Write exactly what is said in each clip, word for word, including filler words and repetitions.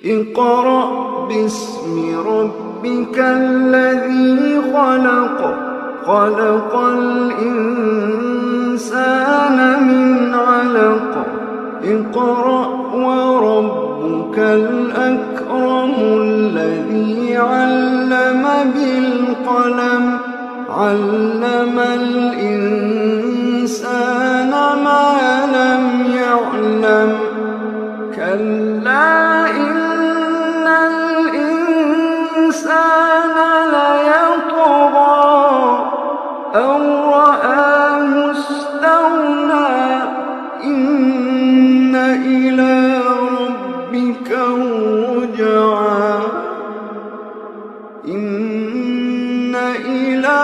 اقرأ باسم ربك الذي خلق، خلق الإنسان من علق، اقرأ وربك الأكرم الذي علم بالقلم، علم الإنسان ما لم يعلم، كلا إن الإنسان ليطغى أن رآه استغنى، إن إلى ربك الرجعى، إن إلى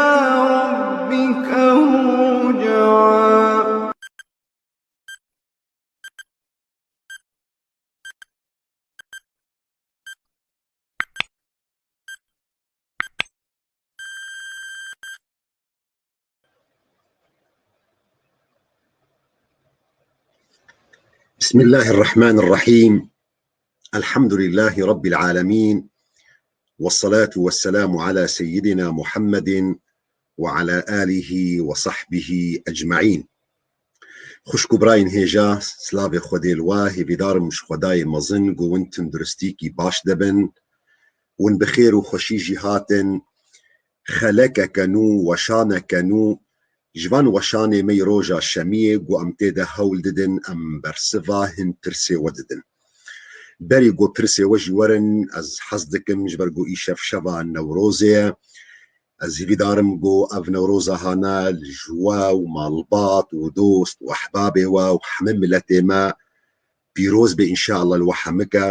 ربك الرجعى. بسم الله الرحمن الرحيم. الحمد لله رب العالمين. والصلاة والسلام على سيدنا محمد وعلى آله وصحبه أجمعين. Xwişk û birayên hêja, silavê Xwedê li we, hêvîdarim ji Xwedayê mezin ku win tunduristîkî baş de bin, win bi xêr û xweşî jî hatin. Xelekeke nû, weşaneke nû, ji van weşanê me yê roja şemiyê ku em tê de hewl didin, em bersiva hin pirsê we didin. Berî ku pirsê we jî werin, ez hez dikim, ji ber ku îşev şeva Newrozê ye, ez hîvîdarim ku ev Newroza hana ji we û malbat û dost û ehbabê we û hemî miletê me pîroz be înşeallah li we hemike.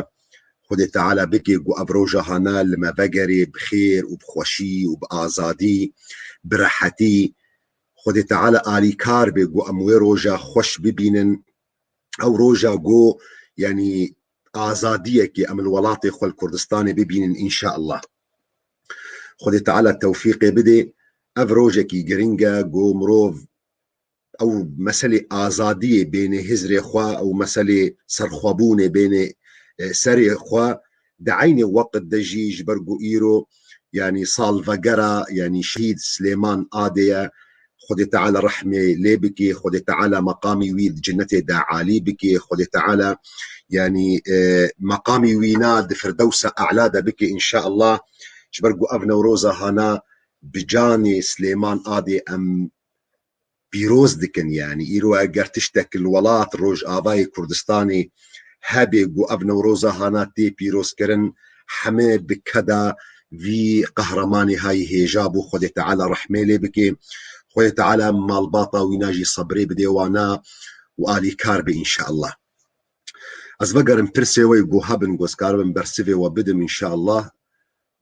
Xwedê Teala bike ku ev roja hana li me vegerê bi xêr û bi xweşî û bi azadî, bi rehetî. Xwedê Teala alîkar be ku em wê roja xweş bibînin. Ew roja ku, yanî, azadiyekê em li welatê xwe li Kurdistanê bibînin înşeallah. Xwedê Teala tewfîqê bidê. Ev rojekî giring e ku mirov ew meselê azadiyê bênê hizrê xwe, ew meselê serxwebûnê bênê, e, serê xwe, di eynê weqt de jî ji ber ku îro, yanî salvegera, yanî şehîd Silêman Adê ye, Xwedê Teala rehmê lê bike, Xwedê Teala meqamî wî di cenetê de alî bike, Xwedê Teala, yanî, e, meqamî wîna di Firdewsa E'la de bike înşeallah. Ji ber ku ev Newroza hana bi canê Silêman Adê em pîroz dikin. Yanî îro eger tiştek li welat Rojavayê Kurdistanê hebe ku ev Newroza hana tê pîrozkirin, heme bi keda vî qehremanê hayî hêja bû. Xwedê Teala rehmê lê bike. Xwedê Teala malbata wîna jî sebrê bidê wana û alîkar be înşeallah. Ez vegerim pirsê we ku hebin ku ez karibim bersivê we bidim înşeallah.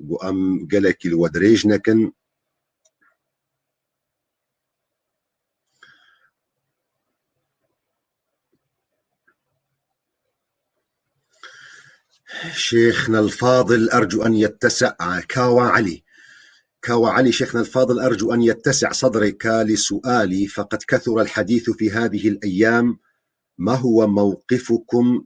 Ku em gelekî li we dirêj nekin. شيخنا الفاضل، أرجو أن يتسع، كاوا علي. كاوا علي، شيخنا الفاضل، أرجو أن يتسع صدرك لسؤالي، فقد كثر الحديث في هذه الأيام. ما هو موقفكم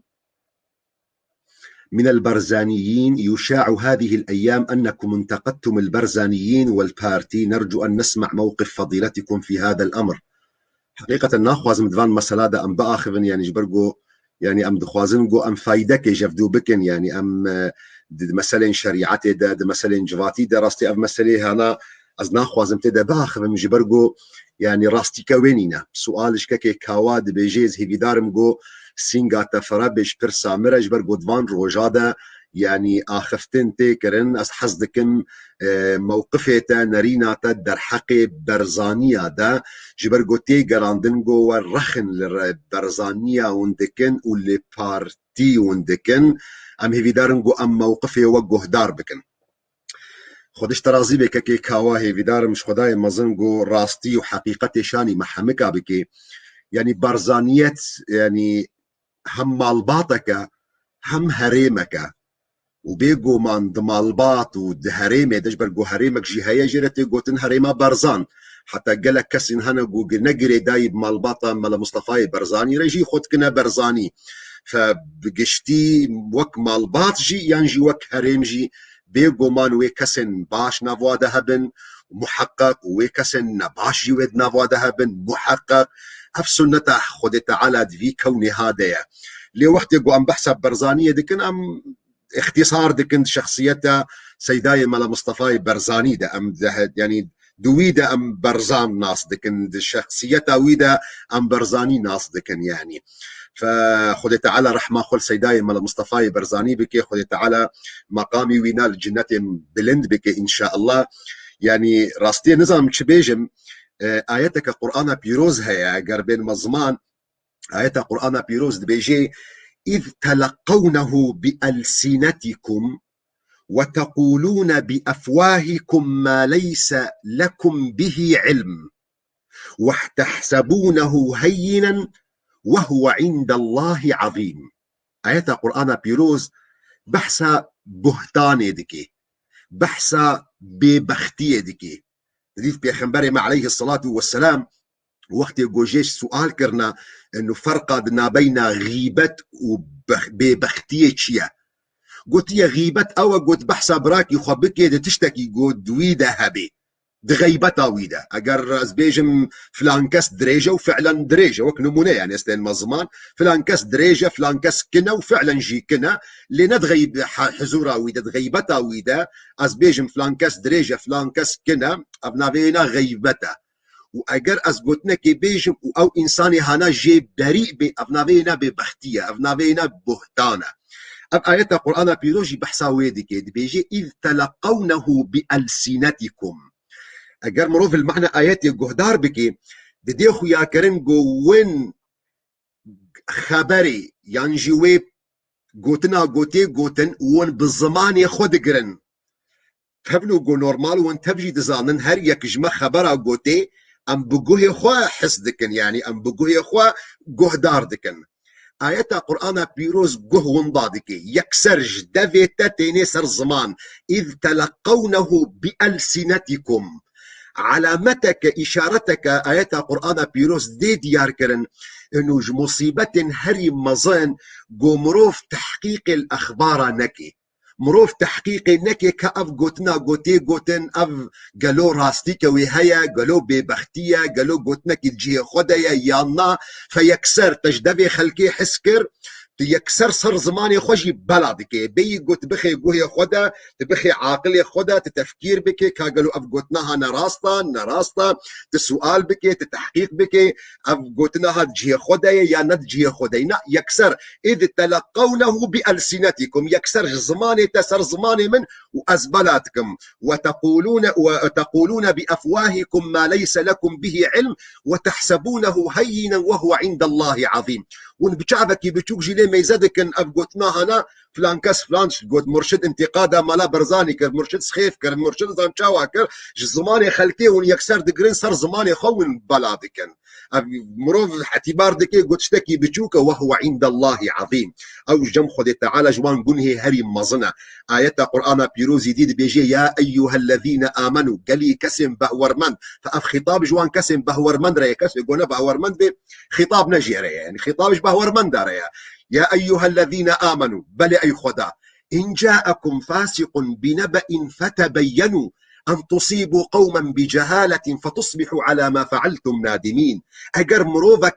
من البرزانيين؟ يشاع هذه الأيام أنكم انتقدتم البرزانيين والبارتي، نرجو أن نسمع موقف فضيلتكم في هذا الأمر. حقيقة naxwazim di van mesela de em biaxivin, yanî ji ber ku, yanî em dixwazin ku em faydekê ji hev dû bikin, yanî em, e, di, di meselên şerîetê de, di meselên civatî de, rastî ev meselê hana ez naxwazim tê de biaxivim ji ber ku, yanî rastîke wê nîne. Sual ji kekê Kawa dibêje, ez hêvîdarim ku sînga te fere be ji pirsa min re, ji ber ku di van roja de, yanî axiftin tê kirin. Ez hez dikim, e, mewqifê te, nerîna te derheqê Berzaniya de, ji ber ku tê gerandin ku we rexin li re-, Berzaniya hûn dikin û li partî hûn dikin. Em hêvîdarin ku em mewqifê we guhdar bikin. Xwediş te razî be kekê Kawa, hêvîdarim ji Xwedayê mezin ku rastî û heqîqetê şanî me hemika bike. Yanî Barzaniyet, yanî hem malbateke, hem herêmeke. Û bêguman di malbat û di herêmê de, ji ber ku herêmek jî heye, jê re tê gotin herêma Barzan. Heta gelek kesên hene ku gi-, ne girêdayî bi malbata Mele Mustefayê Barzanî re jî xwe dikine Barzanî. Fe bi giştî wek malbat jî yan jî wek herêm jî bêguman wê kesên baş nava de hebin, muheqeq, û wê kesên nebaş jî wê di nava de hebin, muheqeq. Ev sunneta Xwedê Teala di vî kewnê ha de ye. Lê wextê ku em behsa Berzaniyê dikin, em îxtîsar dikin di şexsiyeta Seydayê Mela Mistefayê Berzanî de. Em de, yanî di wî de em Berzan nas dikin, di şexsiyeta wî de em Berzanî nas dikin, yanî. Fe Xwedê Teala rehma xwe li Seydayê Mela Mistefayê Berzanî bike, Xwedê Teala meqamî wîna li cinnetên bilind bike, înşaallah. Yanî rastiyê nizanim çi bêjim, e, ayeteke Qur'ana Pîroz heye, eger bên me ziman, ayeta Qur'ana Pîroz dibêje, "إذ تلقونه بألسنتكم وتقولون بأفواهكم ما ليس لكم به علم وتحسبونه هينا وهو عند الله عظيم." Ayeta Qur'ana Pîroz behsa buhtanê dike, behsa bêbextiyê dike. Dît Pêxemberê me aleyhisselatu vesselam wextê ku jê sual kirina, eno ferqa di nabeyna xîbet û bex-, bêbextiyê çi ye? Gotiye, xîbet ew e, got, behsa birakî xwe bikê di tiştekî ku di wî de hebê. Di xeybeta wî de. Eger ez bêjim filan kes dirêj e û fi'len dirêj e, wek nimûne, yanî ez tên me ziman, filan kes dirêj e, filan kes kin e û fi'len jî kin e, lê ne di xeyb-, he-, hizûra wî de, di xeybeta wî de, ez bêjim filan kes dirêj e, filan kes kin e, ev navê wê ne xeybet e. Û eger ez gotinekê bêjim û ew însanê hana jê berî bê, ev navê wê ne bêbextî ye, ev navê wê ne buhtan e. Ev ayeta Qur'ana Pîroz jî behsa wê dike, dibêje, "إذ تلقونه بألسنتكم." Eger mirov li mana ayetê guhdar bike, didê xuyakirin ku win xeberê yan jî wê gotina gotê gotin û win bi zimanê xwe digirin. Tevlû ku normal win tev jî dizanin, her yek ji me xebera gotê, em bi guhê xwe his dikin, yanî em bi guhê xwe guhdar dikin. Ayeta Qur'ana Pîroz guh winda dike. Yekser ji devê te tênê ser ziman. "إذ تلقونه بألسنتكم." Alameteke, îşareteke ayeta Qur'ana Pîroz dê diyar kirin. Ino ji musîbetên herî mezin ku mirov tehqîqê li exbara neke. Mirov tehqîqê neke ka ev gotina gotê gotin, ev gelo rastîke wê heye, gelo bêbextî ye, gelo gotinekî di cihê xwe de ye yan na, fe yekser te ji devê xelkê his kir, tu yekser ser zimanê xwe jî bela dike. Bêyî got bixê guhê xwe de, tu bixê aqilê xwe de, tu tefkîr bike, ka gelo ev gotina ha ne rast e, ne rast e, tu sual bike, tu tehqîq bike, ev gotina ha di cihê xwe de ye ya ne di cihê xwe de ye. Na, yekser, "إذ تلقونه بألسنتكم", yekser ji zimanê te ser zimanê min û ez bela dikim. "وتقولون، وتقولون بأفواهكم ما ليس لكم به علم وتحسبونه هينا وهو عند الله عظيم." Hûn bi çavekî biçûk jî lê meyze dikin ev gotina hana, filan kes filan got, murşid întiqada Mela Berzanî kir, murşid Sixêf kir, murşid zan çawa kir, ji zimanê xelkê hûn yekser digirin ser zimanê xwe hûn bela dikin. Ev mirov hetîbar dike, got tiştekî biçûk e, "وهو عند الله عظيم." Ew ji cem Xwedê Teala ji wan gunhê herî mezin e. Ayeta Qur'ana Pîrozî dî dibêje, "يا أيها الذين آمنوا", gelî kesên behwermend. Fe ev xîtab ji wan kesên behwermend re ye, kesê ku ne behwermend be, xîtab ne jê re ye. Yanî xîtab ji behwermenda re ye. "يا أيها الذين آمنوا", belê ey Xweda. "إن جاءكم فاسق بنبأ فتبينوا أن تصيبوا قوما بجهالة فتصبحوا على ما فعلتم نادمين." Eger mirovek,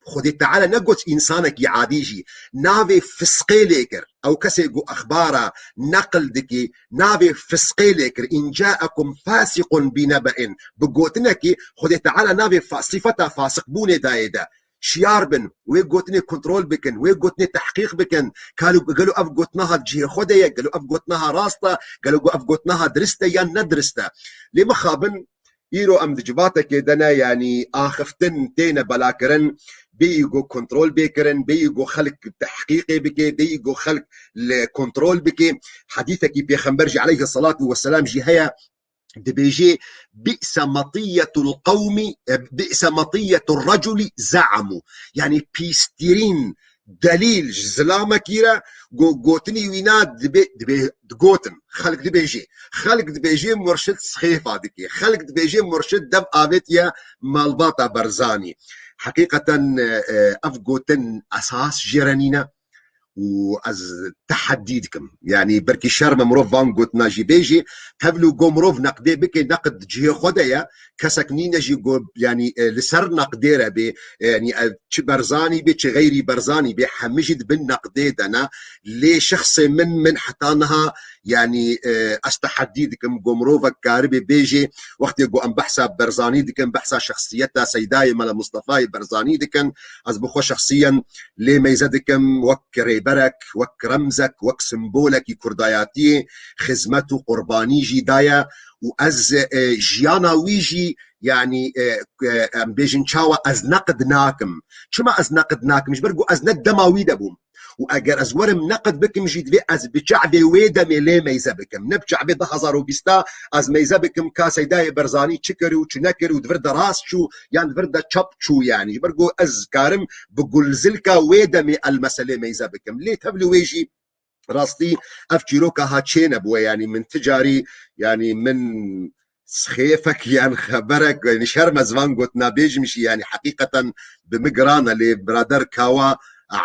Xwedê Teala negot însanekî adî jî, navê fisqê lê kir. Ew kesê ku exbara neqil dikî, navê fisqê lê kir. "إن جاءكم فاسق بنبأ." Bi gotinekî Xwedê Teala navê fa-, sifeta fasiqbûnê dayê de. Şiyar bin, wê gotinê kontrol bikin, wê gotinê tehqîq bikin. Gelo, gelo ev gotina ha cihê xwe de ye, gelo ev gotina ha rast e, gelo ev gotina ha dirist e yan ne dirist e. Lê mixabin, îro em di civatekê de ne, yanî axiftin têne belakirin, bêyî ku kontrol bê kirin, bêyî ku xelk tehqîqê bike, bêyî ku xelk li kontrol bike. Hedîsekî Pêxember jî aleyhisselatu vesselam jî heye, dibêje, "بئس مطية القوم، بئس مطية الرجل زعموا." Yanî pîstirîn delîl ji zilamekî re go-, gotinî wîna dibê, dibê, digotin. Xelk dibêje. Xelk dibêje murşid sixêfa dike. Xelk dibêje murşid dev avêtiye malbata Berzanî. Heqîqeten, e, e, ev gotin esas jê re nîne. û ez teheddî dikim. Yanî belkî şerm e mirov van gotina jî bêjî. Tevlî go mirov neqdê bike, neqd cihê xwe de ye. Kesek nîne jî go, yanî, e, li ser neqdê re bê, e, yanî, e, çi Berzanî bê, çi xeyrî Berzanî bê, hemî jî di bin neqdê de ne. Lê şexsê min, min heta niha, yanî, e, ez teheddî dikim, go mirovek karibê bêjê, wextê go em behsa Berzanî dikin, behsa şexsiyeta Seydayê Mela Mustefayê Berzanî dikin, ez bi xwe şexsiyen lê meyze dikim, wek rêberek, wek remzek, wek simbolekî kurdayatiyê xizmet û qurbanî jî daye û ez, e, jiyana wî jî, yanî, e, e, em bêjin çawa ez neqd nakim. Çima ez neqd nakim? Ji ber ku ez ne dema wî de bûm. Û eger ez werim neqd bikim jî, divê ez bi çavê wê demê lê meyze bikim. Ne bi çavê du hezar û bîsta ez meyze bikim ka Seydayê Berzanî çi kir û çi nekir û di vir de rast çû yan di vir de çap çû, yanî. Ji ber ku ez karim bi gulzilka wê demê elmese lê meyze bikim. Lê tevlî wê jî rastî ev çîroka ha çênebûye, yanî min ti carî, yanî min sixêfek yan xeberek, yanî şerm ez van gotina bêjim jî, yanî heqîqeten bi min giran e, lê birader Kawa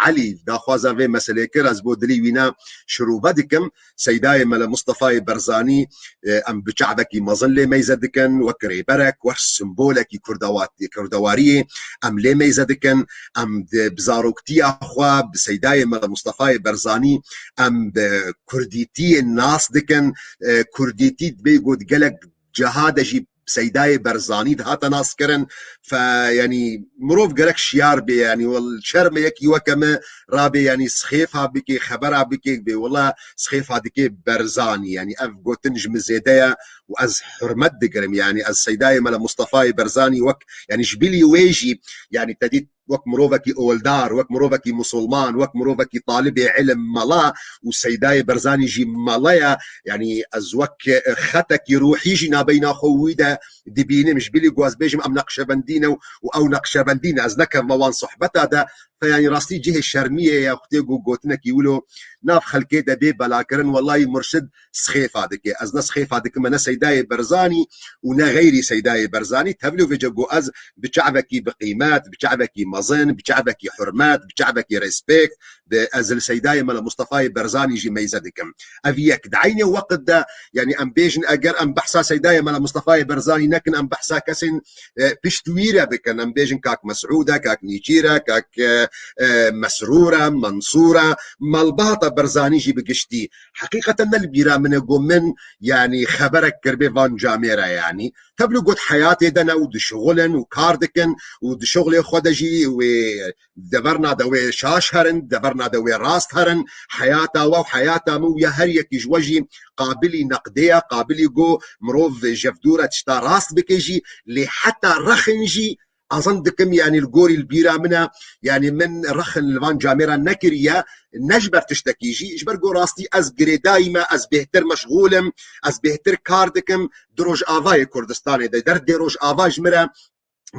Elî daxwaza vê meselê kir, ez bo dilî wîna şirove dikim. Seydayê Mele Mustefayê Berzanî, e, em bi çavekî mezin lê meyze dikin, wek rêberek, wek simbolekî kurdawat-, kurdewariyê em lê meyze dikin. Em di, bi zaroktiya xwe, bi Seydayê Mele Mustefayê Berzanî em bi kurdîtiyê nas dikin. E, kurdîtî dibê got gelek ciha de jî Seydayê Berzanî dihate naskirin. Fe, yanî mirov gerek şiyar bê, yanî wel şerm e yekî weke me rabê, yanî sixêfa bikê, xebera bikê, bê wela sixêfa dikê Berzanî. Yanî ev gotin ji min zêde ye û ez hurmet digirim. Yanî ez Seydayê Mele Mustefayê Berzanî wek, yanî ji bilî wê jî, yanî te dît wek mirovekî oldar, wek mirovekî musulman, wek mirovekî talibê ilim mela û Seydayê Berzanî jî mela ye. Yanî ez wek, e, xetekî ruhî jî nabeyna xwe wî de dibînim. Ji bilî ku ez bêjim em neqşebendî ne û, û ew neqşebendî ne. Ez nekevme wan sohbeta de. Fe yanî rastî cihê şermiyê ye, wextê ku gotinekî wilo nav xelkê de bê belakirin, welahî murşid sixêfa dike. Ez ne sixêfa dikim, ne Seydayê Berzanî û ne xeyrî Seydayê Berzanî. Tevlî vêce ku ez bi çavekî bi qîmet, bi çavekî mezin, bi çavekî hurmet, bi çavekî respekt, bi ez li Seydayê Mele Mustefayê Berzanî jî meyze dikim. Ev yek. Di eynê weqt de, yanî em bêjin, eger em behsa Seydayê Mele Mustefayê Berzanî nekin, em behsa kesên, e, pişt wî re bikin. Em bêjin Kak Mesûd e, Kak Nîçîr e, Kak, e, e, Mesrûr e, Mensûr e, Malbata Berzanî jî bi giştî. Heqîqeten ne li bîra min e ku min, yanî xeberek kiribê van camêre, yanî. Tevlî got heyatê de ne û dişixulin û kar dikin û di şixulê xwe de jî wê deverna de wê şaş herin, deverna de wê rast herin. Heyata we û heyata min û ya her yekî ji we jî qabilî neqdê ye, qabilî ku mirov ji ev dû re tişta rast bike jî, lê heta rexin jî ez him dikim, yanî li gorî li bîra min e, yanî min rexin li van camêra nekiriye, ne ji ber tiştekî jî, ji ber ku rastî ez girêdayî me, ez bêhtir meşxûl im, ez bêhtir kar dikim di Rojavayê Kurdistanê de. Derdê Rojava ji min re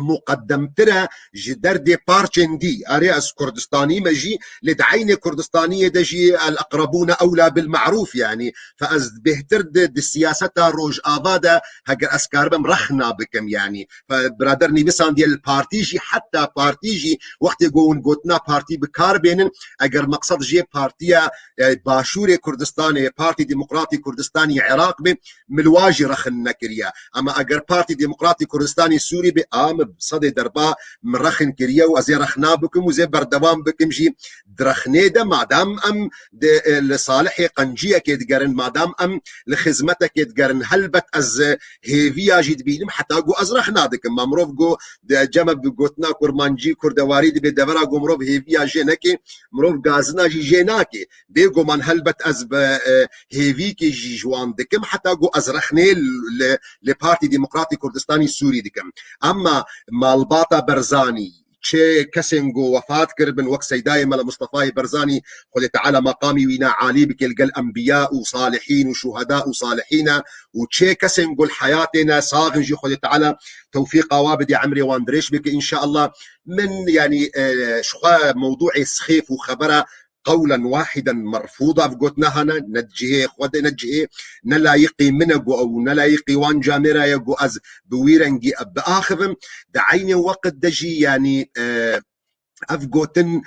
muqeddemtir e ji derdê parçên dî. Erê, ez Kurdistanî me jî, lê di eynê Kurdistaniyê de jî el-eqrebûne ewla bil-me'rûf, yanî. Fe ez bêhtir di, di siyaseta Rojava de, heger ez karibim rexna bikim, yanî. Fe birader nivîsandiye li partî jî, heta partî jî, wextê ku hûn gotina partî bi kar bênin, eger meqsed jê partiya, e, Başûrê Kurdistanê, Partî Demokratî Kurdistanî Iraq be, min wa jî rexin nekiriye. Ama eger Partî Demokratî Kurdistanî Sûrî be, a min bi sedê derba min rexin kiriye û ez ê rexna bikim û zê berdewam bikim jî di rexnê de, madam em di, e, li salihê qenciyekê digerin, madam em li xizmetekê digerin, helbet ez, e, hêviya jî dibînim, heta ku ez rexna dikim. Ma mirov ku di cem e bi gotina kurmancî, kurdewarî dibe devera ku mirov hêviya jê neke, mirov gazina jî jê nake. Bêguman helbet ez bi, e, hêvîkê jî ji wan dikim, heta ku ez rexnê li, li Partî Demokratî Kurdistanî Sûrî dikim. Emma malbata Berzanî, çi kesên ku wefat kiribin, wek Seydayê Mele Mustefayê Berzanî, Xwedê Teala meqamî wîna alî bike li gel enbiya û salihîn û şuheda û salihîn e, û çi kesên ku li heyatê ne, sax in jî, Xwedê Teala tewfîqa wa bide, emrê wan dirêj bike, înşeallah. Min, yanî, e, ji xwe mewdûê sixêf û xebera qewlen wahiden merfûd e, ev gotina hene, ne di cihê xwe de, ne cihê, ne layiqî min e ku ew, ne layiqî wan camêra ye ku ez bi wî rengî biaxivim. Di eynê weqt de jî, yanî, e, Ev gotin,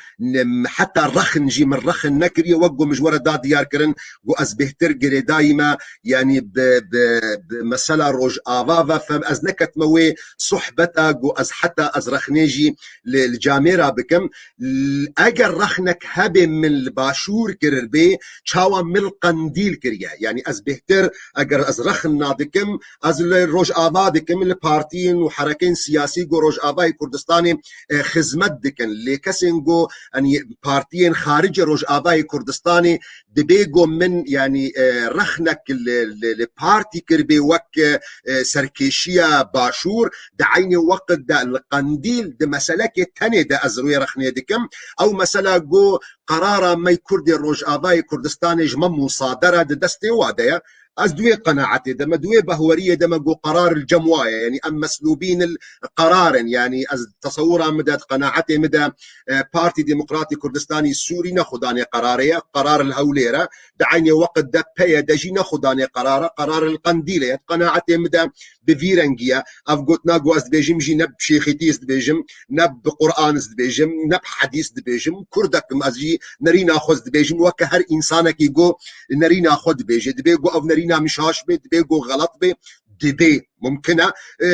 heta rexin jî min rexin nekiriye, wek ku min ji we re da diyar kirin, ku ez bêhtir girêdayî me, yanî bi, bi, bi mesela Rojava ve fem, ez neketime wê sohbeta ku ez heta ez rexnê jî li, li camêra bikim. L-, eger rexnek hebê min li başûr kiribê, çawa min li Qendîl kiriye? Yanî ez bêhtir, eger ez rexin nadikim, ez li Rojava dikim, li partiyên û herekên siyasî ku Rojavayê Kurdistanê, e, xizmet dikin. Lê kesên ku, yanî partiyên xaricê Rojavayê Kurdistanê dibê ku min, yanî, e, rexnek li, li, li partî kiribê wek, e, serkêşiya başûr, di eynê weqt de li Qendîl di meselekê tenê de ez rûyê rexnê dikim. Ew mesela ku qerara me Kurdê Rojavayê Kurdistanê ji me musadere di destê wa de ye. Ez di wê qenaetê de me, di wê behweriyê de me ku qerar li cem wa ye. Yanî em meslûbîn li qerar in. Yanî ez tesewura min de, di qenaetê min de, e, Partî Demokratî Kurdistanî Sûrî ne xwedanê qerarê ye. Qerar li Hewlêr e. Di eynê weqt de P Y D jî ne xwedanê qerar e. Qerar li Qendîlê ye. Di qenaetê min de bi vî rengî ye. Ev gotina ku ez dibêjim jî ne bi şêxîtî ez dibêjim, ne bi Quran ez dibêjim, ne bi hedîs dibêjim. Kurdek im, ez jî nerîna xwe ez dibêjim. Weke her însanekî ku nerîna xwe dibêje. Dibê ku ev nerîna min şaş bê, dibê ku xelet bê, dibê. Mumkin e, e,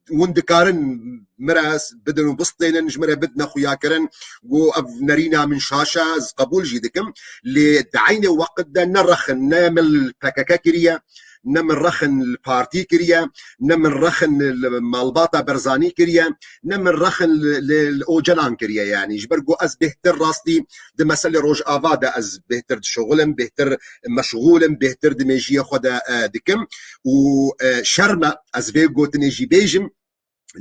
hûn dikarin min re bidin û bistênin, ji min re bidine xuyakirin, ku ev nerîna min şaş e, ez qebûl jî dikim. Lê di eynê weqt de ne rexin, ne min li P K K kiriye, ne min rexin li partî kiriye, ne min rexin li malbata Berzanî kiriye, ne min rexin li, li, li Ocalan kiriye. Yanî ji ber ku ez bêhtir rastî di meselê Rojava de ez bêhtir dişuxilim, bêhtir meşxûl im, bêhtir di mêjiyê xwe de, e, dikim û, e, şerm e ez vê gotinê jî bêjim.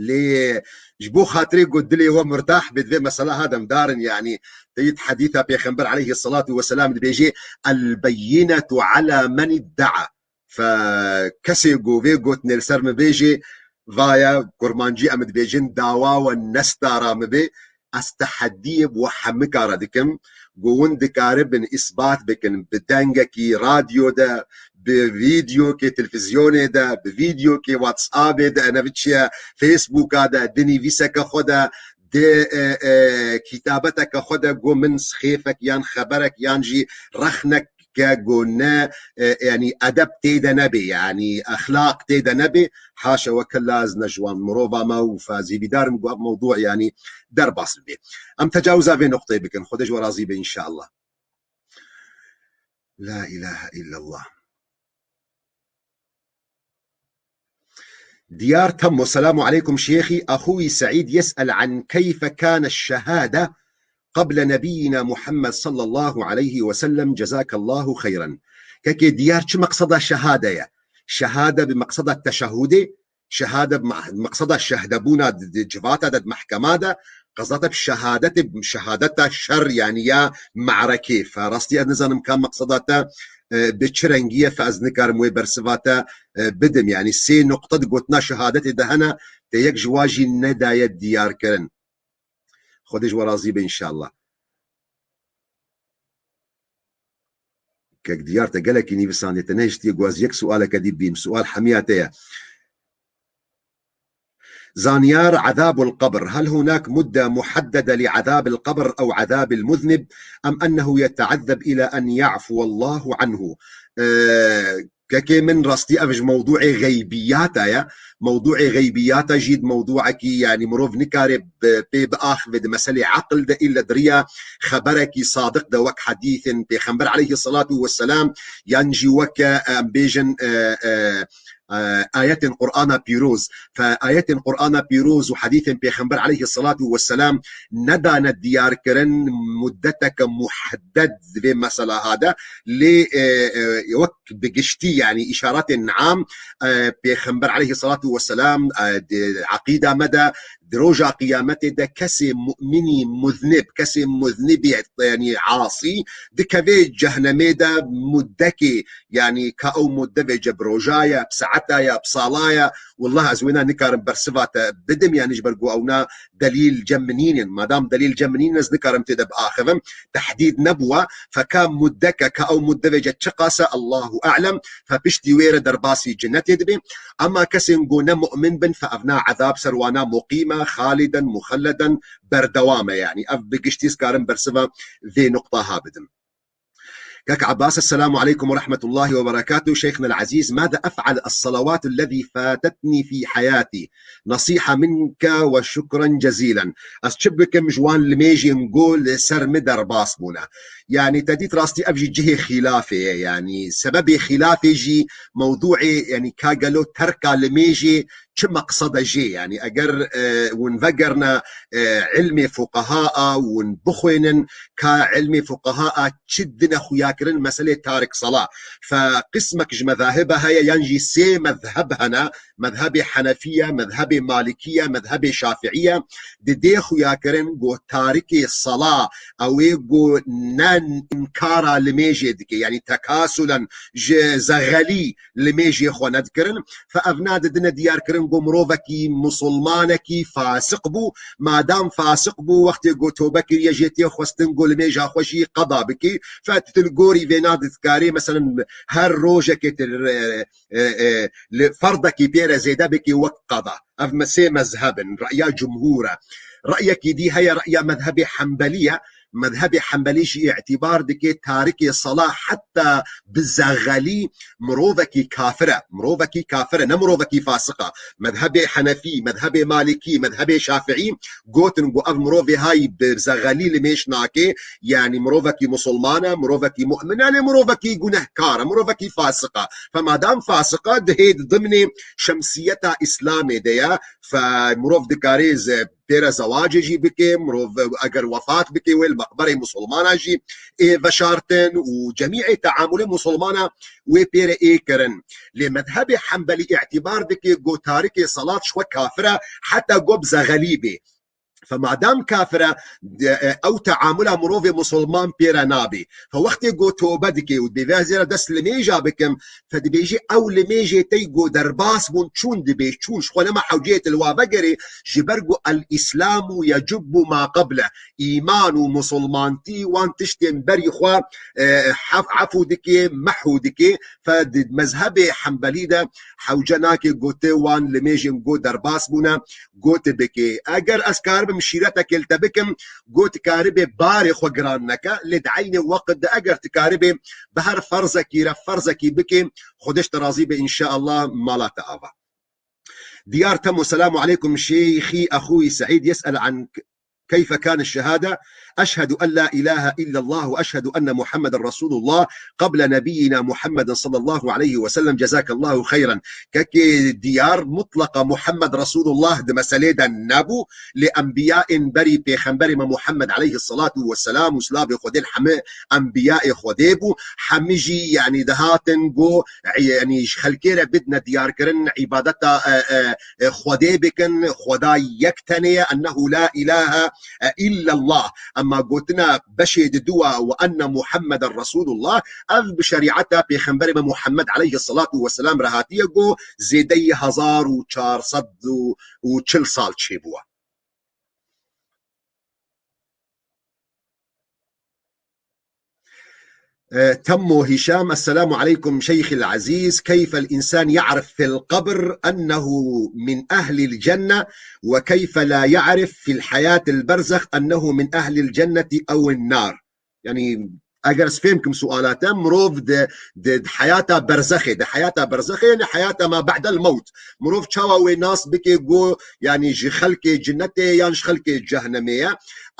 Lê ji bo xatirê ku dilê we murtah bê, divê mesela ha dem darin, yanî teyîd hedîsa Pêxember aleyhisselatu vesselam dibêjê, "El-beyyinetu ala men idda'a." Fe kesê ku vê gotinê li ser min bêjê, vaya kurmancî em dibêjin, dawa we nestara min bê, ez tehediyê bi we hemika re dikim, ku hûn dikaribin îsbat bikin bi dengekî radyo de, bi vîdyokê televîzyonê de, bi vîdyokê WhatsAppê de, ne bi çi ye, Facebooka de, di nivîseke xwe de, di, e, e, kîtabeteke xwe de, ku min sixêfek yan xeberek yan jî rexnek ke ku ne, e, yanî edeb tê de nebê, yanî exlaq tê de nebê, haşa we kella, ez ne ji wan mirova me û ez hêvîdar im ku ev mewdû yanî derbas bibe. Em tecawiza vê nuqteyê bikin. Xwedê ji we razî be înşallah. La ilahe illallah. ديار تمو، السلام عليكم شيخي، أخوي سعيد يسأل عن كيف كان الشهادة قبل نبينا محمد صلى الله عليه وسلم، جزاك الله خيرا. Kekê Diyar, çi meqseda şehade ye? Şehade bi meqseda teşehudê, şehade bi me-, meqseda şehdebûna di, di civata de, di mehkema de, qezate bi şehadetê, bi şehadeta şer, yanî ya me'rekê. Fe rastî ez nizanim ka meqseda te, e, bi çi rengî ye, fe ez nikarim wê bersiva te, e, bidim. Yanî sê nuqte di gotina şehadetê de hene, te yek ji wa jî nedaye diyar kirin. Xwedê ji we razî be înşallah. Kek Diyar, te gelekî nivîsandiye, te nehiştiye ku ez yek sualeke dî bîm. Sual hemiya te ye. زانيار، عذاب القبر، هل هناك مدة محددة لعذاب القبر أو عذاب المذنب، أم أنه يتعذب إلى أن يعفو الله عنه؟ Ee, Kekê min, rastî ev ji mewdûê xeybiyata ye. Mewdûê xeybiyata jî di mewdûekî, yanî mirov nikare bi, pê biaxive di meselê eqil de, îlle di riya xeberekî sadiq de, wek hedîsên Pêxember aleyhisselatu vesselam, yan jî weke, em bêjin, e, e, e, ayetên Qur'ana pîroz. Fe ayetên Qur'ana pîroz û hedîsên Pêxember aleyhisselatu vesselam nedane diyarkirin muddeteke muhedded di vê mesela ha de. Lê, e, e, wek bi giştî, yanî îşaretên am, e, Pêxember aleyhisselatu vesselam, e, di eqîda me de, di roja qiyametê de kesê mu'minî muznib, kesê muznibî, yanî asî, dikeve cehnemê de muddekê, yanî ka ew mudde vêce bi roja ye, bi saeta ye, bi sala ye, wallah ez wêna nikarim bersiva te bidim, yanî ji ber ku ewna delîl cem min nînin. Madam delîl cem min nînin, ez nikarim tê de biaxivim. Tehdîd nebûwa. Feka muddeke, ka ew mudde vêce çiqas e, Allahu a'lem. Fe piştî wê re derbasî cinetê dibe. Ema kesên ku ne mu'min bin, fe evna ezab ser wana muqîm e. خالدا مخلدا، berdewam e, yanî ev bi giştî ez karim bersiva vê nuqta ha bidim. Kak Abbas, السلام عليكم ورحمة الله وبركاته. شيخنا العزيز، ماذا أفعل الصلوات الذي فاتتني في حياتي؟ نصيحة منك وشكرا جزيلا. Ez çi bikim ji wan limêjên ku li ser min derbas bûne? Yanî te dît rastî ev jî cihê xîlafê ye. Yanî sebebê xîlafê jî mewdûê, yanî ka gelo terka limêjê çi meqsed e jê? Yanî eger, e, hûn vegerine, e, ilmê fuqeha a, hûn bixwênin ka ilmê fuqeha a çi dine xuya kirin meselê tarik sala. Fe qismek ji mezahiba heye, yan jî sê mezheb hene, mezhebê Henefiye, mezhebê Malikiye, mezhebê Şafiiye, di dê xuya kirin ku tarikê sala, ew ê ku ne inkara limêjê dike, yanî tekasulen ji zexelî limêjê xwe nedikirin. Fe ev ne didine diyar kirin ku mirovekî musulmanekî fasiq bû. Madam fasiq bû, wextê ku tobe kiriye jê tê xwestin ku limêja xwe jî qeda bikî. Fe tu li gorî vê ne dikarê, meselen, her rojekê tu, e, e, e, li ferdekî pê re zêde bikî wek qeda. Ev me-, sê mezheb in, re'ya cumhûr e. Re'yekî dî heye, re'ya mezhebê Hembelî ye. Mezhebê Hembelî jî îtîbar dike tarikê sala heta bi zexelî mirovekî kafir e. Mirovekî kafir e, ne mirovekî fasiq e. Mezhebê Henefî, mezhebê Malikî, mezhebê Şafiî gotin ku ev mirovê hay bi zexelî limêj nake, yanî mirovekî musulman e, mirovekî mu'min e, lê mirovekî gunehkar e, mirovekî fasiq e. Fe madam fasiq e, dihê di dimnê şemsiyeta Îslamê de ye, fe mirov dikare ze-, pê re zewacê jî bike, mirov eger wefat bike wê li meqberê musulmana jî ê veşartin û cemîê teamulê musulmana wê pê re ê kirin. Lê mezhebê Hembelî îtîbar dike ku tarikê salat ji xwe kafir e, heta ku bi zexelî bê. Fe madam kafir e, de, e, ew teamula mirovê musulman pê re nabê. Fe wextê ku tobe dike û dibê ez ê re dest limêja bikim, fe dibêjî ew limêjê tey ku derbas bûn çûn dibê, çûn ji xwe nema hewceyê tu li wa vegerê, ji ber ku el-Îslamu yecubbu ma qeble. Îman û musulmantî wan tiştên berî xwe, e, hef-, efû dike, mehû dike. Fe di mezhebê Hembelî de hewce nake ku tu wan limêjên ku derbas bûne, ku tu bikê. Eger ez karibim şîretekê li te bikim, ku tu karibê barê xwe giran neke, lê di eynê weqt de eger tu karibê bi her ferzekî re ferzekî bikê, Xwedêş te razî be, înşeallah mala te ava. ديار تمو، السلام عليكم شيخي، أخوي سعيد يسأل عن كيف كان الشهادة: أشهد أن لا إله إلا الله وأشهد أن محمدا رسول الله قبل نبينا محمد صلى الله عليه وسلم، جزاك الله خيرا. Kekê Diyar, mutlaqa Muhammed Resulullah di meselê de nebû, lê enbiyayên berî pêxemberê me Muhammed aleyhissalatu vesselam û silavê Xwedê li hemî enbiyayê Xwedê bû, hemî jî, yanî, dihatin ku, yanî, ji xelkê re bidine diyarkirin, îbadeta, e, e, e, Xwedê bikin, Xweda yek tenê ye, ennehu la ilahe, e, illallah. Emma gotina beşê diduwa "ve enne Muhammeden Resulullah", ev bi şerîeta Pêxemberê me Muhammed aleyhissalatu vesselam re hatiye ku zêdeyî hezar û çar sed û çil sal çêbûye. آه، تمو هشام، السلام عليكم شيخي العزيز، كيف الإنسان يعرف في القبر أنه من أهل الجنة، وكيف لا يعرف في الحياة البرزخ أنه من أهل الجنة أو النار؟ Yani, eger ez fêm kim suala te, mirov di, di, di heyata berzexê, di heyata berzexê, yani heyata ma ba'del mewt. Mirov çawa wê nas bike ku, yani, ji xelkê cinnetê yan ji xelkê cehnemê ye?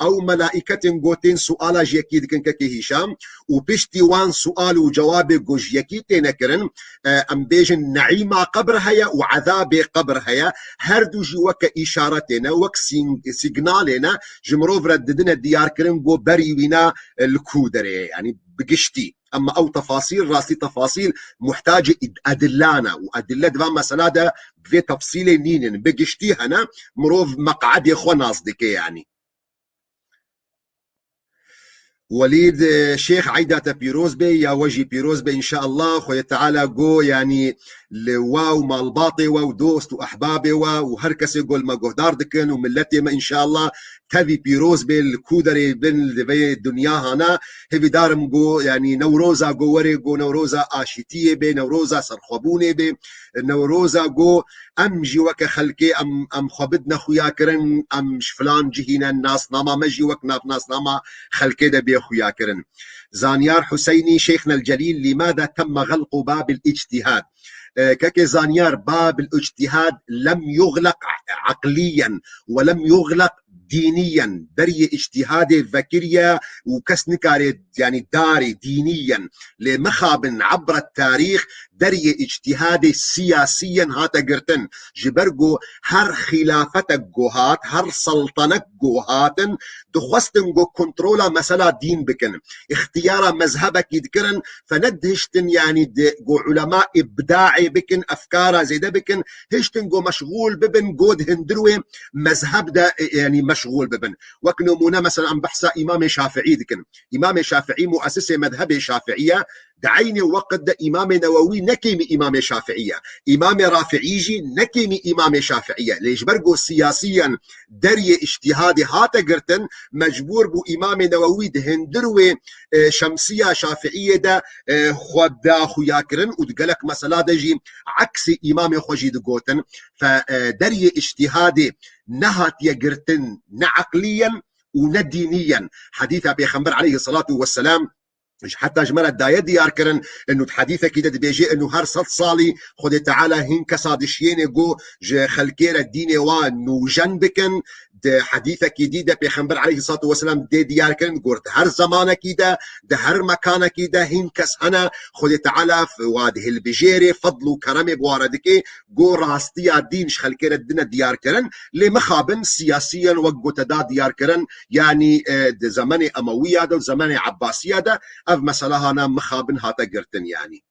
Ew melaîketên gotên suala ji yekî dikin kekê Hîşam û piştî wan sual û cewabê ku ji yekî têne kirin, e, em bêjin neîma qebr heye û ezabê qebr heye. Her du jî weke îşaretê ne, wek sîng-, sîgnalê ne, ji mirov re didine diyarkirin ku berî wî ne, e, li ku derê ye, yanî bi giştî. Emma ew tefasîl, rastî tefasîl muhtacê id-, edilla ne û edille di van mesela de bi vê tefsîlê nînin. Bi giştî hene, mirov meq'edê xwe nas dike, yanî. Welîd, e, Şêx, eyda te pîroz be, ya we jî pîroz be, înşeallah. Xwedê Teala go, yanî, li we û malbatê we û dost û ehbabê we û her kesê ku li me guhdar dikin û milletê me înşallah tevî pîroz bê, li ku derê bin li vê dinya hana, hêvîdar im ku, yanî Newroza ku were ku Newroza aşîtiyê bê, Newroza serxwebûnê bê, Newroza ku em jî weke xelkê em, em xwe bidine xuyakirin, em ji filan cihî ne, nasnama me jî wek navnasnama xelkê de bê xuyakirin. Zanyar Huseynî, Şeyxna el-Celîl, لماذا تم غلق باب الاجتهاد؟ E, kekê Zanyar, باب الاجتهاد لم يغلق عقليا ولم يغلق دينيا. Deriyê îctihadê vekiriye û kes nikare, yanî darê dîniyen. Lê mixabin, عبر التاريخ deriyê îctihadê siyasiyen hate girtin. Ji ber ku her xîlafetek ku hat, her seltenek ku hatin, dixwestin ku kontrola mesela dîn bikin. Îxtiyara mezhebekî dikirin, fe nedihiştin, yanî di ku ulema îbdaê bikin, efkara zêde bikin, hiştin ku meşxûl bibin, ku di hundir wê mezheb de, e, yanî meşxûl bibin. Wek nimûne mesela em behsa Îmamê Şafiî dikin. Îmamê Şafiî muesisê mezhebê Şafiî ye, di eynê weqt de Îmamê Newewî ne kêmî Îmamê Şafiî ye. Îmamê Rafiî jî ne kêmî Îmamê Şafiî ye. Lê ji ber ku siyasiyen deriyê îctihadê hate girtin, mecbûr bû Îmamê Newewî di hundir wê, e, şemsiya Şafiîyê de, e, xwe da xuya kirin û di gelek mesela de jî eksê Îmamê xwe jî digotin. Fe, e, deriyê îctihadê nehatiye girtin, ne eqliyen û ne dîniyen. Hedîsa Pêxember aleyhisselatu vesselam heta ji me re daye diyar kirin, inu di hedîsekî de dibêje, inu her sed salî Xwedê Teala hin kesa dişiyêne ku ji xelkê re dînê wa nûjen bikin. Di hedîsekî dî de Pêxember aleyhisselatu vesselam dê diyar kirin, got, di her zemanekî de, di her mekanekî de hin kes hene, Xwedê Teala wa dihilbijêrê, fedl û keremê bi wa re dike, ku rastiya dîn ji xelkê re dine diyar kirin, lê mixabin siyasiyen wek gote da diyar kirin, yanî, e, di zemenê Emewiya de û zemenê Ebbasiya de ev mesela hana mixabin hate girtin, yanî.